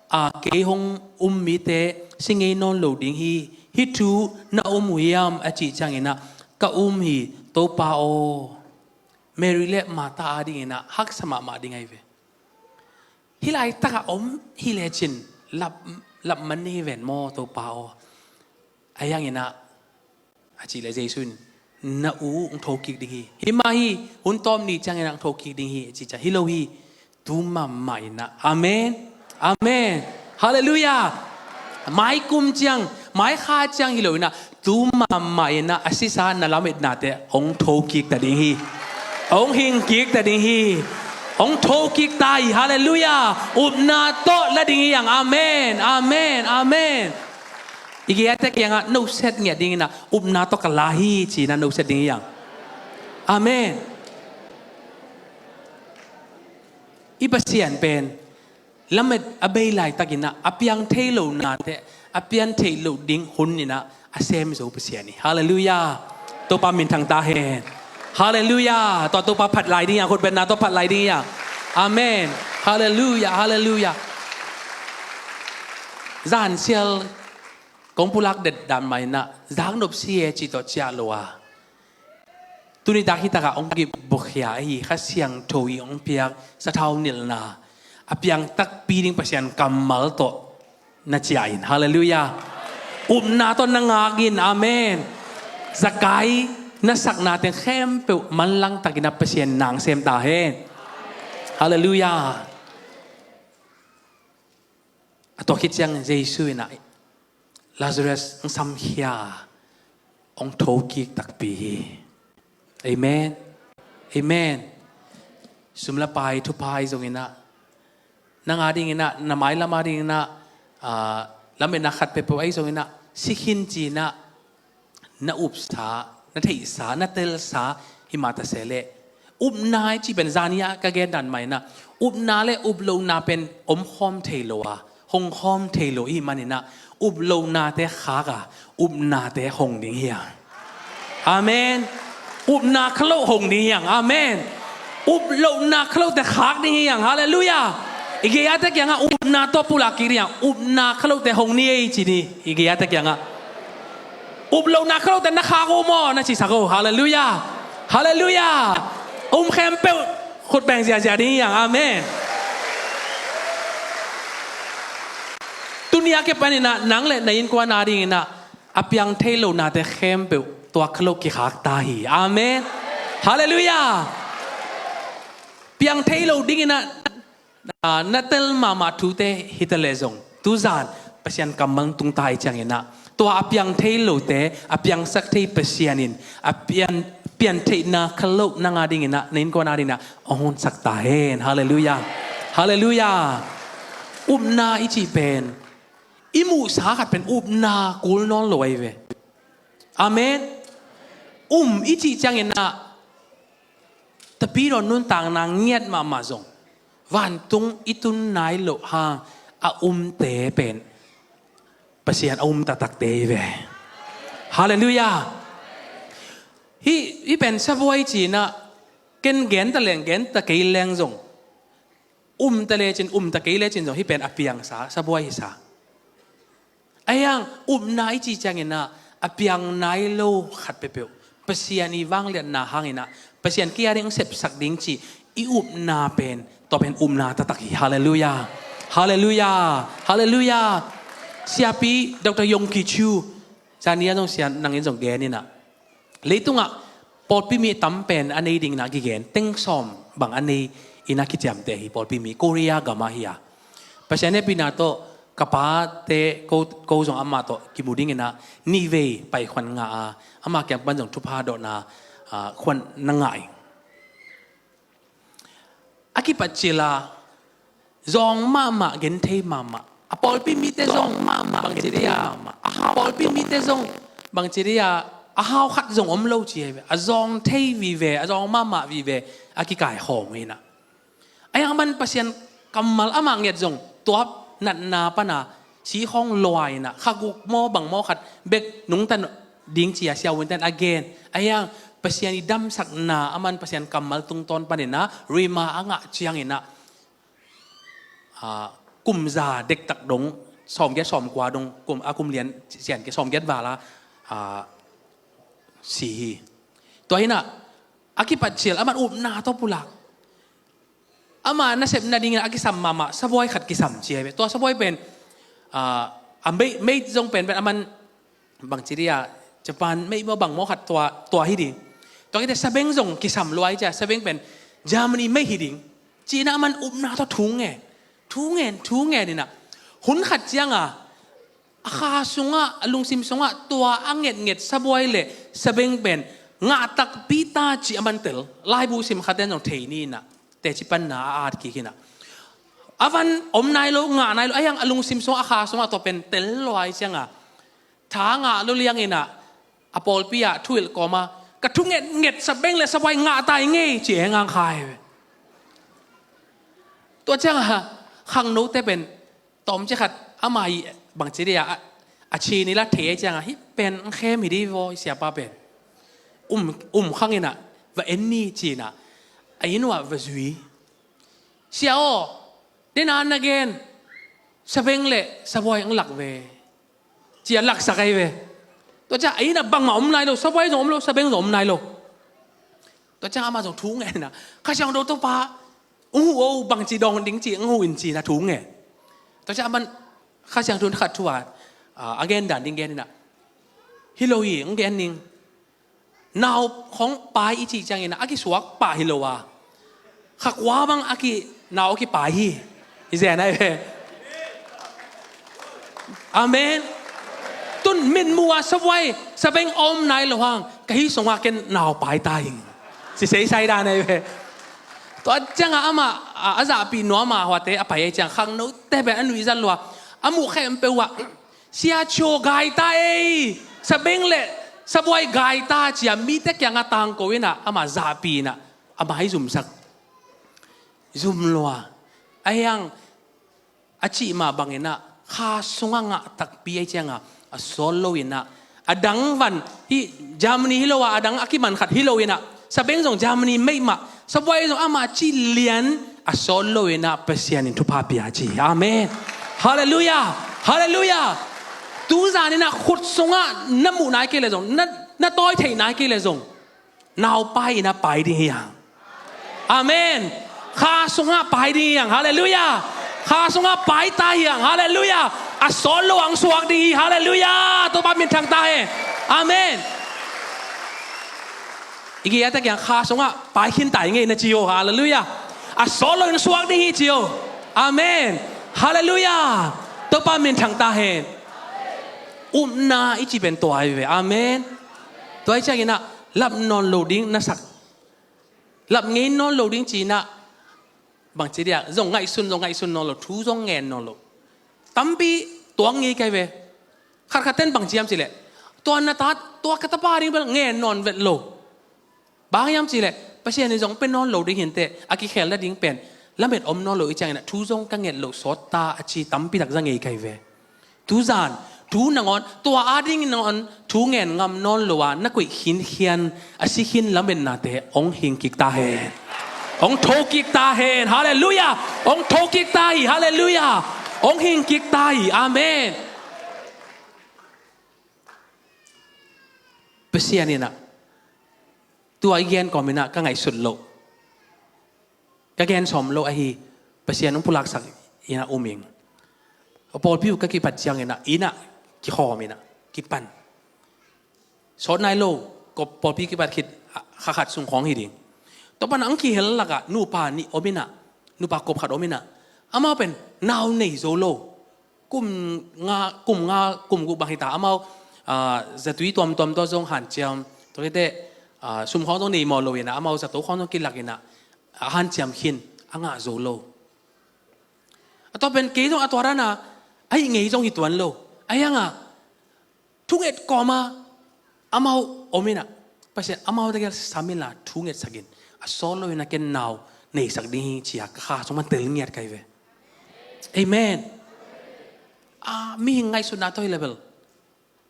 a kei hong um mite si ngei nawn lo ding hi. Hih thu na um uh hiam a cih cianginah ka um hi Topa aw. Mary le Martha adinginah haksa mahmah ding ahi ve. Hih laitakah om hi lecin lap, lap man hi ven maw Topa aw. A hianginah a cih leh Jesu in na u hong thokik ding hi. Hih mah hi, hun tawp ni cianginah hong thokik ding hi a cih ciang hi lo hi. Tu mahmah inah. Amen. Amen. Halleluiah. Mai kum ciang, mai kha ciang hi lo inah, tu mahmah inah a sisa na lametnate hong thokik ta ding hi. Hong hingkik ta ding hi. Hong thokik ta hi. Halleluiah. Upna tawh la ding hi ang. Amen. Amen. Amen. I gei-ate kiangah noset ngiat ding inah, upna tawh ka la hi ci inah noset ding hi ang. Amen. I Pasian pen lamet a bei laitakinah a piang thei lo nate a pian theih loh ding hun inah a sem zo Pasian hi. Halleluiah. Topa minthang ta hen. Halleluiah. Tua Topa phat lai ding hi ang, khutbetna tawh phat lai ding hi ang. Amen. Halleluiah. Halleluiah. Zan sial kong pulak det dan mah inah zaknop si e cih tawh ciah lo a, tuni tak hi takah hong kip bukhia ahi Kha Siangtho i hong piak sathau nilhna a piang takpi ding Pasian kammal tawh na ciah in. Halleluiah. Upna tawh na ngak in. Amen. Zakai na sakna teng khempeuh manlang takinah Pasian nang sem ta hen. Halleluiah. A tua khit ciang Jesu inah Lazarus hong samkhia, hong thokik takpi hi. Amen. Amen. Sum le pai thupha ahi zonginah, nang a dinginah, na mailam a dinginah, ah, lametna khat peuhpeuh ahi zonginah, si khin ci inah na upsa, na theihsa, na telsa hi mah ta se leh, upna i cih pen zani-ah ka gen dan mah inah, upna le uplohna pen omkhawm thei lo a, hongkhawm thei lo i hih maninah, uplohnate khak a, upnate hong ding hi ang. Amen. Upna khalo hong ding hi ang. Amen. Uplohna khalote khak ding hi ang. Halleluiah. I gei-ate kiangah upna tawh pulak kik ding hi ang. Upna khalote hong ni ei ci ni. I gei-ate kiangah uplohna khalote na khak uh maw na cisak uh. Halleluiah. Halleluiah. Um khempeuh khut beng ziazia ding hi ang. Amen. Tuni a kipaninah nang le na innkuan a dinginah a piang thei lo nate khempeuh tua khalo kikhak ta hi. Amen. Halleluiah. Piang thei lo dinginah, ah, na tel mahmah thute hi ta leh zong, tuzan Pasian kammal tung ta i cianginah, tua a piang thei lote a piangsak thei Pasian in a pian, pian theihna khalo nang a dinginah, na innkuan a dinginah hong honsak ta hen. Halleluiah. Halleluiah. Upna i cih pen i muhsa khat pen upna kul nawn lo ahi ve. Amen. Um i cih cianginah, tapidaw nuntakna ngiat mahmah zong, vantung i tun nai loh hang a umte pen Pasian a um taktakte hi ve. Halleluiah. Hih, hih pen sabuai ci inah, ken gen ta leng, gen ta kei leng zong, um ta lecin, um ta kei lecin zong hih pen a piangsa sabuai hi sa. Ahi hang upna i cih cianginah a piang nai lo khat peuhpeuh Pasian i vangliatna hanginah Pasian kei a ding hong sepsak ding cih i upna pen, tua pen upna taktak hi. Halleluiah. Halleluiah. Halleluiah. Siapi Doctor Yonggi Cho, zani-ah zong sia nangin zong gen inah, leitungah pawlpi mi tam pen a nei dinginah kigen, teng sawm bang a nei inah kiciamteh hi. Pawlpi mi Korea gamah hi a, Pasian hehpihna tawh ka pate ko, ko zong amah tawh kimu dinginah nihvei paikhuan ngah a, amah kiang pan zong thupha dawhna, ah, khuan na ngah ing. A kipat cila zawng mahmah, genthei mahmah, a pawlpi mite zawng mahmah, bangci dei a, a pawlpi mite zong bangci dei a, a hau khat zong om lo ci ahi ve. A zawng thei vive, a zawng mahmah vive a kikaikhawm uh inah, ahi hang aman Pasian kammal amah ngiat zong tuap natna pana sikhawng lua inah, kha guk maw bang maw khat bek nungta ding ci-a siavuanten a gen. Ahi hang Pasian i damsakna aman Pasian kammal tungtawn paninah rhema a ngah cianginah, ah, kum za dektak dong, sawmgiat sawmkua dong, kum, a kum lian sian kei, sawmgiat val a, ah, si hi. Tua inah a kipat cil aman upna tawh pulak, ama nasep nadingin a kisam mahmah sabuai khat kisam ci ahi ve. Tua sabuai pen, ah, a mei, mei zong pen, pen aman bangci dei a, Japan mei maw bang maw khat tua, tua hi ding. Tua khit teh sabeng zong kisam lua hi ci a, sabeng pen Germany mei hi ding. Ci-in ah aman upna tawh thu ngen, thu ngen, thu ngen in ah, hun khat ciang a, a kha sungah, a lungsim sungah tua a ngetnget sabuai le sabeng pen ngah takpi ta cih aman tel. Laibu sim khat ten zong thei ni in ah, teci panna a at kik in ah, a van om nai lo, ngah nai lo, ahi hang a lungsim sungah, a kha sungah tua pen tel lua ahih ciang a, tha ngah lo liang in ah, a pawlpi ah thu hilh kawm a, ka thu ngetnget sabeng le sabuai ngah ta ing ei, ci-in hong kha hi ve. Tua ciang a, khangnote pen tawmcik khat ama hi, bangci dih a, a, a ci ni la thei ahih ciang a, hih pen hong khem hi dih vaw, siapa pen. Um, um khang in ah, va en ni ci-in ah, a inn uah va zui. Sia aw, den a na gen, sabeng le sabuai hong lak ve, ci-a laksak ahi ve. Tua ciang a inn ah bangmah om nai lo, sabuai zong om lo, sabeng zong om nai lo. Tua ciang amah zong thu ngen in ah, Kha Siangtho Topa hong huh o, bangci dawng ding ci hong huh in, ci-in ah thu ngen. Tua ciang aman Kha Siangtho khat thu a, a, a gen dan ding gen in ah, hi lo hi, hong gen ning. Nau khong pai i cih ciangin a kisuak pah hi lo a, kha kua bang a ki, nau a kipai hi. I zen ahi ve. Amen. Tun mitmuh a sabuai sabeng om nai lo hang, ka hi sungah ken nau pai ta ing, ci seisai dan ahi ve. Tua ciangah amah a, a zahpih nuam a, huate a pai ahih ciang khangnote pen a nuihzat lua, a muh khempeuh ah, Sia Cho gai ta ei, sabeng le sabuai gai ta, ci-a mite kiangah tangko in ah, amah zahpih in ah, a mai zumsak, zum lua. Ahi hang a cih mah bangin ah, kha sungah ngah takpi ahih ciangah, a sawt lo in ah, a dang van, hih Germany hi lo a, a dang a kiman khat hi lo in ah, sabeng zong Germany meih mah, sabuai zong amah cih lian, a sawt lo in ah Pasian in thupha pia ci. Amen. Halleluiah. Halleluiah. Tu zan in ah khut sungah na muh nai kei leh zong, na, na tawi theih nai kei leh zong, nau pai in ah pai ding hi hang. Amen. Kha sungah pai ding hi hang. Halleluiah. Kha sungah pai ta hi hang. Halleluiah. A sawt lo hong suak ding hi. Halleluiah. Topa minthang ta hen. Amen. I gei a ta kiang, kha sungah pai khin ta ing ei, na ci o. Halleluiah. A sawt lo in suak ding hi, ci o. Amen. Halleluiah. Topa minthang ta hen. Upna i cih pen tua ahi ve. Amen. Tua ahih ciangin ah, lap nawn lo ding na sak, lap ngei nawn lo ding ci-in ah, bangci dih a, zong ngaihsun, zong ngaihsun nawn lo, thu zong ngen nawn lo. Tampi tuak ngei kai ve. Khatkhat ten bangci hiam cih leh, tua na ta, tua ka tapa ding bel ngen nawn vet lo. Bang hiam cih leh, Pasian in zong pia nawn lo ding hi inteh, a kikhel nading pen lamet om nawn lo ahih ciangin ah, thu zong ka nget loh sawt ta, a ci tampi tak za ngei kai ve. Tu zan, tu nangawn, tua ading nangawn thu ngen ngam nawn lo a, na koih khinkhian, a si khin lametnate hong hing kik ta hen. Hong tho kik ta hen. Halleluiah. Hong tho kik ta hi. Halleluiah. Hong hing kik ta hi. Amen. Pasian in ah, tua i gen kawm in ah ka ngaihsut loh, ka gen sawm loh ahi, Pasian hong pulaksak in ah um ing. Pawlpi uh ka kipat ciangin ah, inn ah kikhawm in ah kipan. Sawt nai lo, ko pawlpi kipat khit, ah, kha khat sung khawng hi ding. Tua pan ah hong kihel lakah nupa nih om in ah, nupa kop khat om in ah, amau pen nau nei zo lo. Kum nga, kum nga, kum guk bang hi ta, amau, ah, zatui tuamtuam tawh zong hanciam, tua khit teh, ah, sum khawng zong nei mawh lo in ah, amau zato khawng zong kilak in ah, a hanciam khin, a ngah zo lo. A tua pen kei zong a tua dan a, a hih ngei zong hi tuan lo. Ahi hang a, thunget kawm a, amau om in ah, Pasian amau tegel sam in la thungetsak in, a sawt lo in ah ken nau neisak ding hi ci-a ka kha sung pan tel ngiat kai ve. Amen. A, mihing ngaihsutna tawh hi leh bel,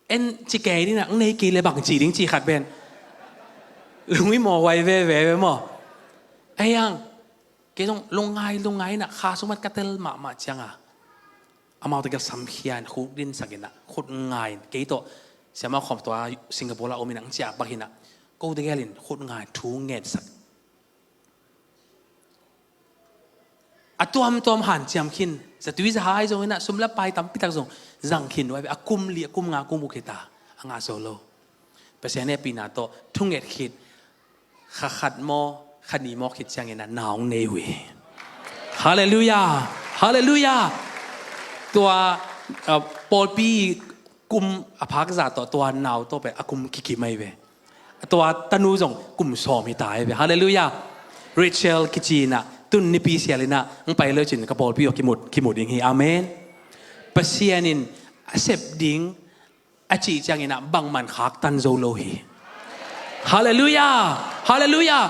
en ci kei ding ah, hong nei kei leh bang ci ding ci khat pen lungngai mawhhuai veve ve maw. Ahi hang, kei zong lungngai, lungngai in ah kha sung pan ka tel mahmah ciang a, amau tegel samkhia in khukdinsak in ah, khut nga in, kei tawh siamah khawm tua Singapore ah om in ah, hong ciah pak in ah, ko tegel in khut nga in thu ngetsak. A tuamtuam hanciam khin, zatui zahai zong in ah, sum le pai tampi tak zong zang khin uh a, a kum li, a kum nga, kum guk hi ta, a ngah zo lo. Pasian hehpihna tawh thunget khit, kha khat maw, kha nih maw khit ciangin ah nau hong nei uh hi. Halleluiah. Halleluiah. Tua, uh, pawlpi kum a phak zah tawh tua nau tawh pen a kum kikim ahi ve. Tua tanu zong kum sawm hi ta ahi ve. Halleluiah. Rachel kici inah, tun nipi sial inah, ang pai lo cin ka pawlpi aw kimut, kimut ding hi. Amen. Pasian in a sep ding a cih ciang inah bangman khaktan zo lo hi. Halleluiah. Halleluiah.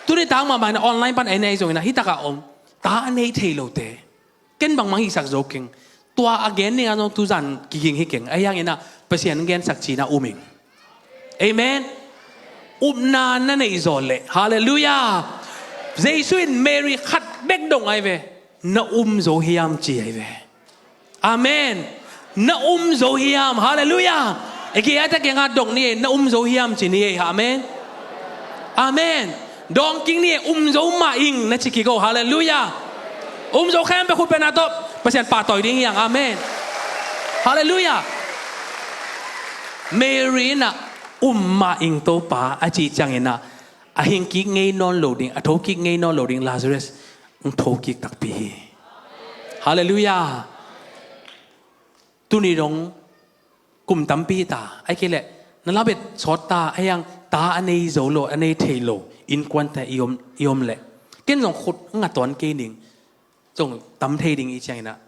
Tuni tang mahmah inah online pan ei nei zong inah, hi takah om, ta a nei thei lote. Ken bangmah hihsak zo keng. Tua a gen ding a zong tuzan kiging hi keng. Ahi hang inah Pasian gensak cina um ing. Amen. Upna na neih zawh leh. Halleluiah. Jesu in Mary khat bek dong ahi ve. Na um zo hiam ci ahi ve. Amen. Na um zo hiam. Halleluiah. Eke ata kenga dong ni e, na um zo hiam ci ni e. Amen. Amen. Dawng kik ni e, um zo mah ing na ci kik o. Halleluiah. Um zo khempeuh khut bengna tawh Pasian pahtawi ding hiang. Amen. Halleluiah. Mary inah um mah ing Topa a cih ciang inah, a hing kik ngei nawn lo ding, a tho kik ngei nawn lo ding Lazarus ang tho kik takpi hi. Halleluiah. Tuni dong kum tampi ta, ahi kei leh na labet sawt ta, ahi hang ta a nei zo lo, a nei thei lo innkuante i om, i om leh, ken zong khut nga tuan kei ning, zong tam thei ding i ciang inah,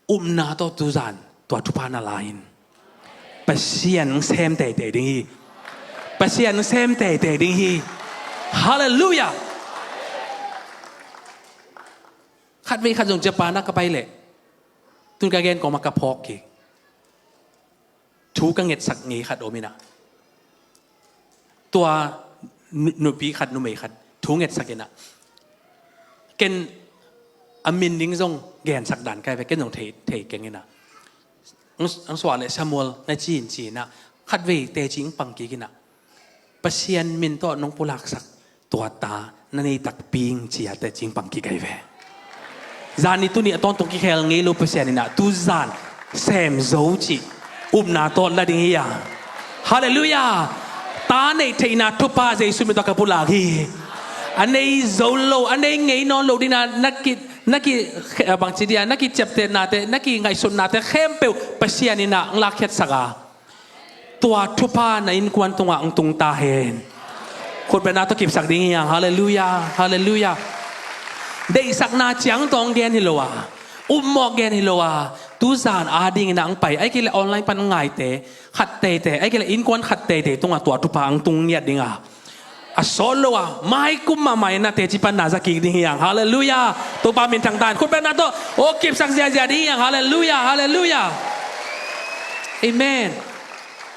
upna tawh tuzan tua thupha na la in. Pasian sem teitei ding hi. Pasian sem teitei ding hi. Halleluiah. Khatvei khat zong Japan ah ka pai leh, tun ka gen kawm ah ka phawk kik. Thu ka ngetsak ngei khat om inah, tua nu-, nupi khat, numei khat thu ngetsak inah, ken a min ding zong gensak dan kai ve, ken zong thei, thei keng inah, ang, ang suah leh Samuel na ci in ci inah, khatvei teci ang pang kik inah, Pasian min tawh nong pulaksak tua ta na nei takpi ing ci a teci ang pang kik ahi ve. Zan ni tuni a tawntung kikhel ngei lo Pasian inah tuzan sem zo cih upna tawh la ding hi a. Halleluiah. Ta neih theihna thupha Jesu min tawh ka pulak hi. A nei zo lo, a nei ngei nawn lo ding a na ki, na ki, bangci dia, na kiciaptehnate, na kingaihsutnate khempeuh Pasian inah ang lakkhiatsak a, tua thupha na innkuan tungah ang tung ta hen. Khut bengna tawh kipsak ding hiang. Halleluiah. Halleluiah. Deihsakna ciang tawh ang gen hi lo a, upmawh gen hi lo a, tuzan a ding inah ang pai, ahi kei leh online pan ang ngaite khat teitei, ahi kei leh innkuan khat teitei tungah tua thupha ang tung ngiat ding a, a sawt lo a, mai kum mahmah inah teci pan na za kik ding hiang. Halleluiah. Topa min thangtan. Khut bengna tawh aw kipsak ziazia ding hiang. Halleluiah. Halleluiah. Amen.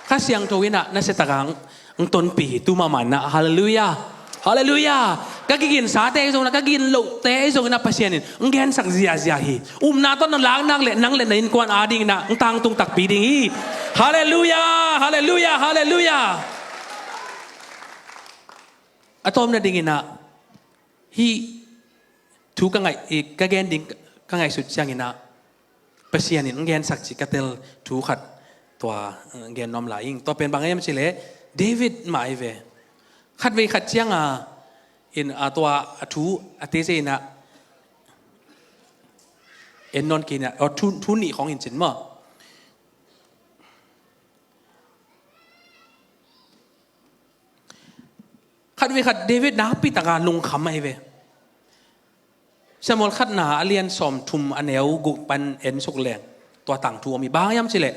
Kha Siangtho inah nasia tak ang, ang tonpih hi tu mahmah inah. Halleluiah. Halleluiah. Ka kiginsate ahi zong inah, ka gin lohte ahi zong inah Pasian in ang gensak ziazia hi. Upna tawh na lak nak leh nang leh na innkuan a ding inah ang tangtung takpi ding hi. Halleluiah. Halleluiah. Halleluiah. A tawpna ding inah, hih thu ka ngaih, ka gen ding ka ngaihsut ciang inah, Pasian in ang gensak cih ka tel thu khat tua, eh, gen nuam lai ing. Tua pen bang hiam cih leh David mah ahi ve. Khatvei khat ciang a, in a tua a thu a teci inah, en nawn kei inah, aw thu, thu nih khawng in cin maw. Khatvei khat David nakpi taka lungkham ahi ve. Samuel khatna a lian sawmthum a neu guk pan en suk leng tua tangthu om hi. Bang hang hiam cih leh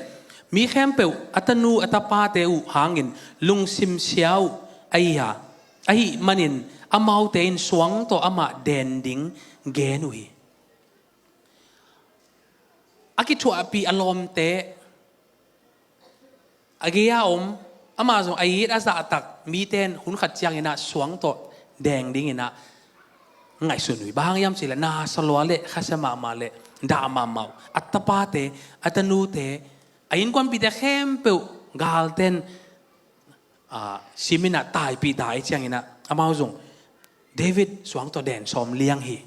mi khempeuh a tanu a tapate uh hangin lungsim sia uh ahi a, ahih manin amaute in suang tawh amah den ding gen uh hi. A kithuahpih a lawmte, a gei-a om, amah zong a it a zahtak mite in hun khat ciang inah suang tawh deng ding inah ngaihsun uh hi. Bang hang hiam cih leh na sa lua leh khasia mahmah leh dah mahmah uh, a tapate, a tanute, a innkuanpihte khempeuh galte in, ah, sim inah taipih ta ahih ciang inah amau zong David suang tawh den sawm liang hi.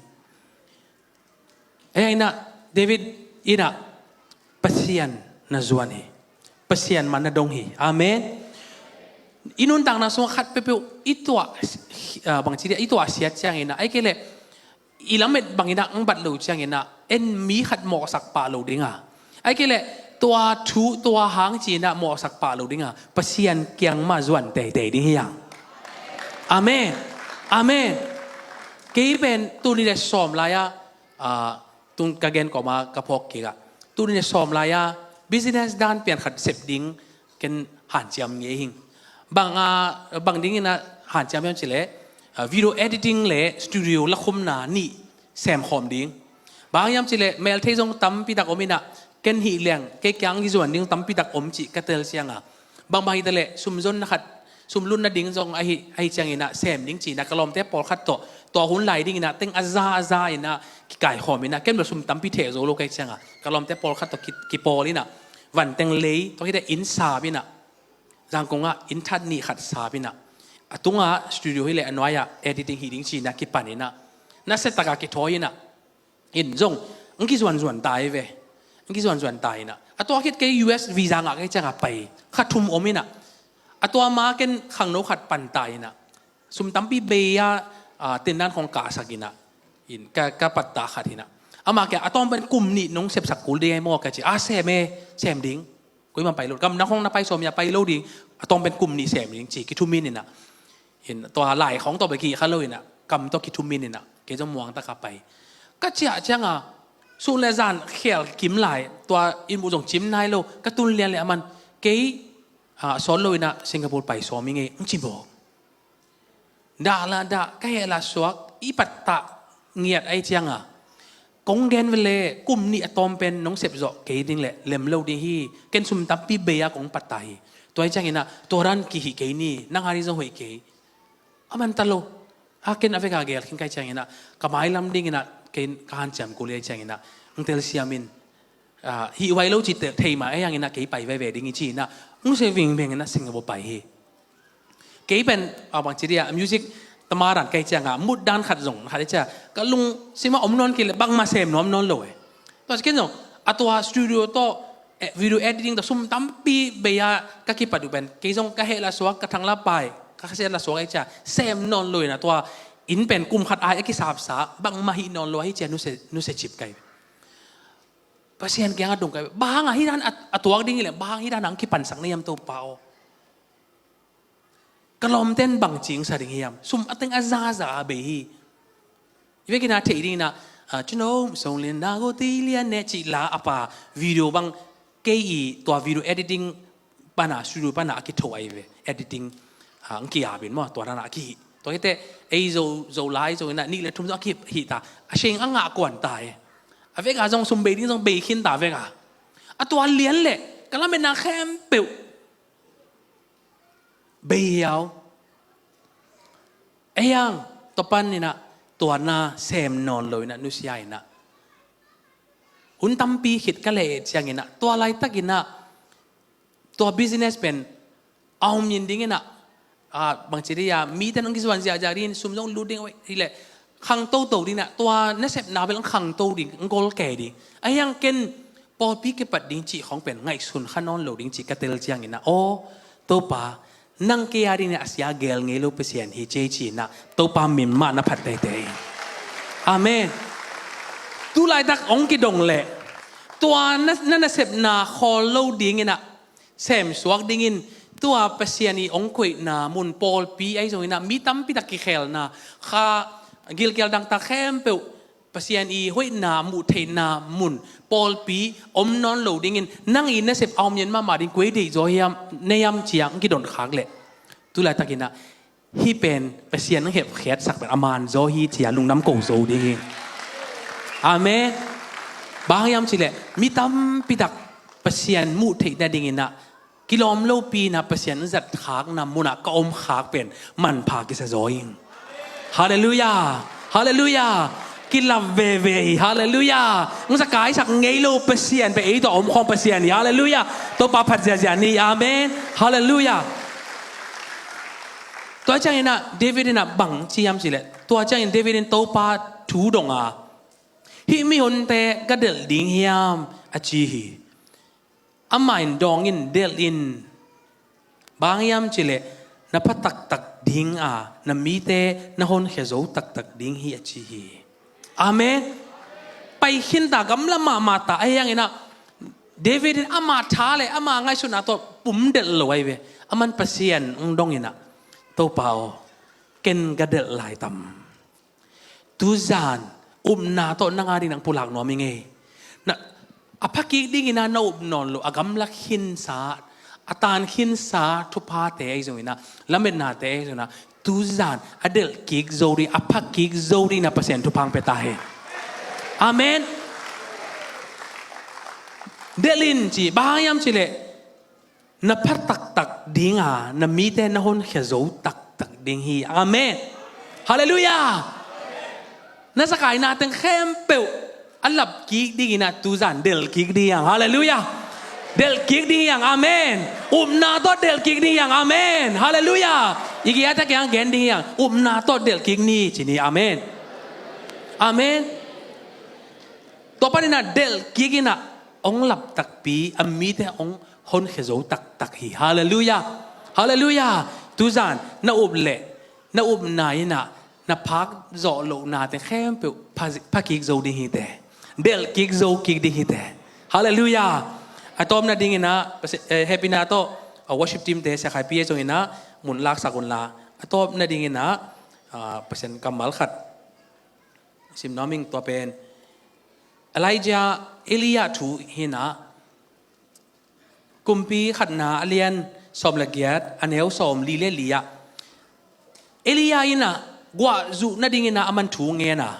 Ahi hang inah David inah Pasian na zuan hi. Pasian mah na dong hi. Amen. I nuntakna sungah khat peuhpeuh i tuah, ah, bangci dia, i tuahsiat ciang inah, ahi kei leh i lamet bangin ah ang bat lo ciangin ah en mi khat mawhsak pah lo ding a, ai kei leh tua thu tua hang ci-in ah mawhsak pah lo ding a, Pasian kiang mah zuan teitei ding hi hang. Amen. Amen. Kei pen tuni le sawm lai-a, ah, tung ka gen kawma ka phawk kik ah, tuni le sawm lai-a business dan pian khat sep ding ken hanciam ngei hing. Bang, ah, bang dingin ah hanciam hiam cileh, ah, video editing le studio lakhumna nih semkhawm ding. Bang hiam cileh melthei zong tampi tak om in ah, ken hih leng kei kiang kizuan ding tampi tak om cih ka tel ciang a, bang bang hi ta leh sumzonna khat, sumlutna ding zong ahi, ahi ciangin ah sem ding ci-in ah ka lawmte pawlkhat tawh tua hun lai dingin ah teng a za a za in ah kikaikhawm in ah, ken bel sum tampi theh zo lo ka hih ciang a, ka lawmte pawlkhat tawh ki, kipawl in ah, vanteng lei tawh hi te inn sap in ah, Zangkong ah inn that nih khat sap in ah, a tungah studio hi leh a nuai-ah editing hi ding ci-in ah kipan in ah, nasia tak a kithawi in ah, inn zong ang kizuanzuan ta hi ve. Ang kizuanzuan ta in ah, a tua khit kei U S visa ngah ka hih ciang a pai kha thum om in ah, a tua ma ken khangno khat pan ta in ah, sum tampi bei a, ah, tendan khong kahsak in ah, in ka, ka patta khat hi in ah, amah kiang a tawm pen kum nih nong sepsak kul ding a hi maw ka ci a, sem e, sem ding. Koimah pai lo, kam na khong na pai sawm hi a, pai lo ding. A tawm pen kum nih sem ding ci, kithumin in ah, in tua lai khong tawh bek hi kha lo in ah, kam tawh kithumin in ah, kei zong muang tak a pai. Ka ciah ciang a, sun le zan khel kim lai, tua inn buh zong cim nai lo, ka tun lian le a man, kei, ah, sawt lo in ah Singapore pai sawm hi ngei, ang ci bawk. Dah la dah, ka heh la suak, i patta ngiat a hih ciang a, kong gen ve le, kum nih a tawm pen nong sep zawh kei ding leh lem lo ding hi. Ken sum tampi bei a kong patta hi. Tua hi ciangin ah tua dan kihih kei ni, nang a ding zong hoih kei. A man ta lo. A ken a vek a gel khin ka hih ciangin ah, ka mailam dingin ah kei ka hanciam kul hi a hih ciangin ah, ang telsiam in, ah, hih huai lo ci te, thei mah a hi hangin ah kei pai veve ding hi ci-in ah, ang sia vingveng in ah Singapore pai hi. Kei pen, ah, bang ci dia, music tamaran ka hih ciang a, mut dan khat zong khat hi ciang, ka lungsim ah om nawn kei leh bangmah sem nuam nawn lo e. Tua ci ken zong, a tua studio tawh, eh, video editing tawh sum tampi bei a ka kipat uh pen, kei zong ka heh la suak, ka thang la pai, ka khasiat la suak a hih ciang sem nawn lo in ah, tua inn pen kum khat ai a kisapsa, bangmah hih nawn lo a hih ciang nusia, nusia cip ka hi. Pasian kiang a dong ka hi. Bang hang a hih dan a, a tuak ding hi leh, bang hang hih dan a ang kipansak na hiam Topa aw. Ka lawmte'n bang ci-in sa ding hiam? Sum a teng a zaza a bei hi. I vekin a theih dingin ah, ah, cino song lian na go ti lian ne cih la a pa video bang kei i tua video editing pana, studio pana a kitho ahi ve. Editing, ah, ang ki-ap in maw, tua dana a kihih. Tua hi te, ei Zo, Zo lai, Zo in ah, nih le thum Zo a kihih ta. A seng a ngah kuan ta hi. A vek a zong sum bei ding zong bei khin ta vek a. A tua lian le, ka lametna khempeuh bei hiau. Ei ang, tua panin ah, tua na sem nawn lo in ah, nusia in ah. Hun tampi khit ka leh ciangin ah, tua laitakin ah, tua business pen, a om in dingin ah, ah, bangci dia, mite nong kizuan ziahziah dingin, sum zong lut ding, hi leh, khang toto ding ah, tua nasepna bel ang khang to ding, ang gol kei ding. A hiang ken, pawlpi kipat ding cih khong pen ngaihsun kha nawn lo ding cih ka tel ciangin ah, aw, Topa, nang kei a dingin a sia gel ngei lo Pasian hi ci ei ci-in ah, Topa min mah na phat teitei. Amen. Tu laitak hong kidong leh, tua na, na nasepna khawl lo dingin ah, sem suak dingin, tua Pasian i hong koihna mun pawlpi ahi zongin ah, mi tampi tak kikhelna, kha gilkial dangtak khempeuh, Pasian i hoihna, muh theihna mun, pawlpi, om nawn lo dingin, nang i nasep a om ngian mahmah ding, kua i deih zaw hiam, na hiam ci-a, hong kidon khak leh. Tu laitakin ah, hih pen, Pasian hong hepkhiatsak pen, a man zaw hi ci-a, lungdam ko zo ding hi. Amen. Bang hang hiam cih leh, mi tampi tak, Pasian muh theih nadingin ah, kilawm lopi-in ah Pasian zat khakna munah ka om khak pen manpha kisa zaw ing. Halleluiah. Halleluiah. Kilap veve hi. Halleluiah. Hong zakaisak ngei lo Pasian pen ei tawh a om khawng Pasian hi. Halleluiah. Topa phat ziahziah ni. Amen. Halleluiah. Tua ciangin ah David in ah bang ci hiam cih leh, tua ciangin David in Topa thu dong a, hih mihonte ka delh ding hiam a ci hi. Amah in dawng in, delh in, bang hang hiam cih leh na pha taktak ding a, na mite na honkhia zo taktak ding hi a ci hi. Amen. Pai khinta, gamla mahmah ta, ahi hanginah David in ama tha le ama ngaihsutna tawh pum delh lo ahi ve. Aman Pasian hong donginah, Topa aw, ken ka delh lai tam. Tuzan upna tawh nang a ding nang pulak nuam ing ei. Na, a phakik dinginah na up nawn lo a gamla khinsa, a tan khinsa thuphate ahi zonginah, lametnate ahi zonginah, tuzan a delh kik zo ding, a phakik zo ding na Pasian thupha hong pia ta hen. Amen. Delh in ci, bang hang hiam cileh, na pha taktak dinga na mite na honkhia zo taktak ding hi. Amen. Halleluiah. Na zakaina teng khempeuh a lap kik dinginah tuzan delh kik ding hi hang. Halleluiah. Delh kik ding hi hang. Amen. Upna tawh delh kik ding hi hang. Amen. Halleluiah. I kiate kiang gen ding hi hang. Upna tawh delh kik ni ci ni. Amen. Amen. Tua paninah delh kikinah hong lap takpi, a mite hong honkhia zo taktak hi. Halleluiah. Halleluiah. Tuzan na up leh na upna inah na phak zawh lohnate khempeuh pha, phakik zo ding hite. Delh kik zo kik ding hite. Halleluiah. A tawpna dinginah Pasi-, eh, hehpihna tawh, ah, worship teamte siakhaipi ahi zonginah mun laksak unla, a tawpna dinginah, ah, Pasian kammal khat sim nuam ing. Tua pen Elijah, Elijah thu hinah, Kumpi Khatna a lian sawm le giat, a neu sawm li le li-ah, Elijah inah guah zuh nadinginah aman thu ngen a,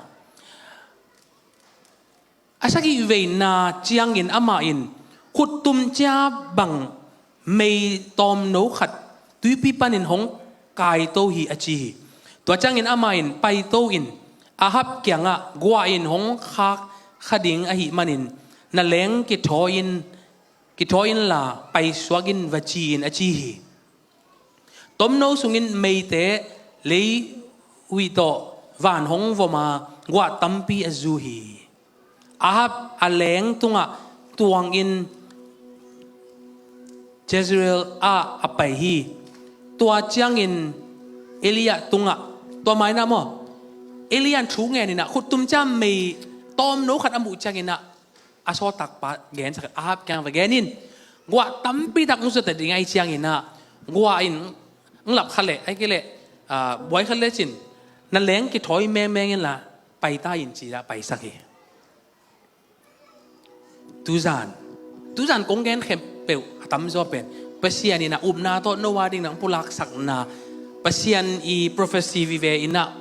a sagih veina ciangin amah in khuttum cia bang mei tawmno khat tuipi panin hong kaito hi a ci hi. Tua ciangin amah in paito in Ahab kiangah, guah in hong khak kha ding ahih manin na leng kithawi in, kithawi inla paisuak in va ci in a ci hi. Tomno sungin meite leihuih tawh van hong vom a, guah tampi a zu hi. Ahab a leng tungah tuangin Jezreel ah a pai hi. Tua ciangin Elijah tungah, tua mainah maw, Elijah thu ngeninah khuttum cia mei tawmno khat a muh cianginah a sawltakpa gensak, Ahab kiang va genin, guah tampi tak hong zuat ding ahi cianginah, guah in hong lap kha leh, ahi kei leh, ah, buai kha lecin na leng kithawi mengmeng inla paita in ci-a paisak hi. Tuzan, tuzan kong gen khempeuh a tamzaw pen Pasian inah upna tawh no a ding nang pulaksakna, Pasian i prophecy vive inah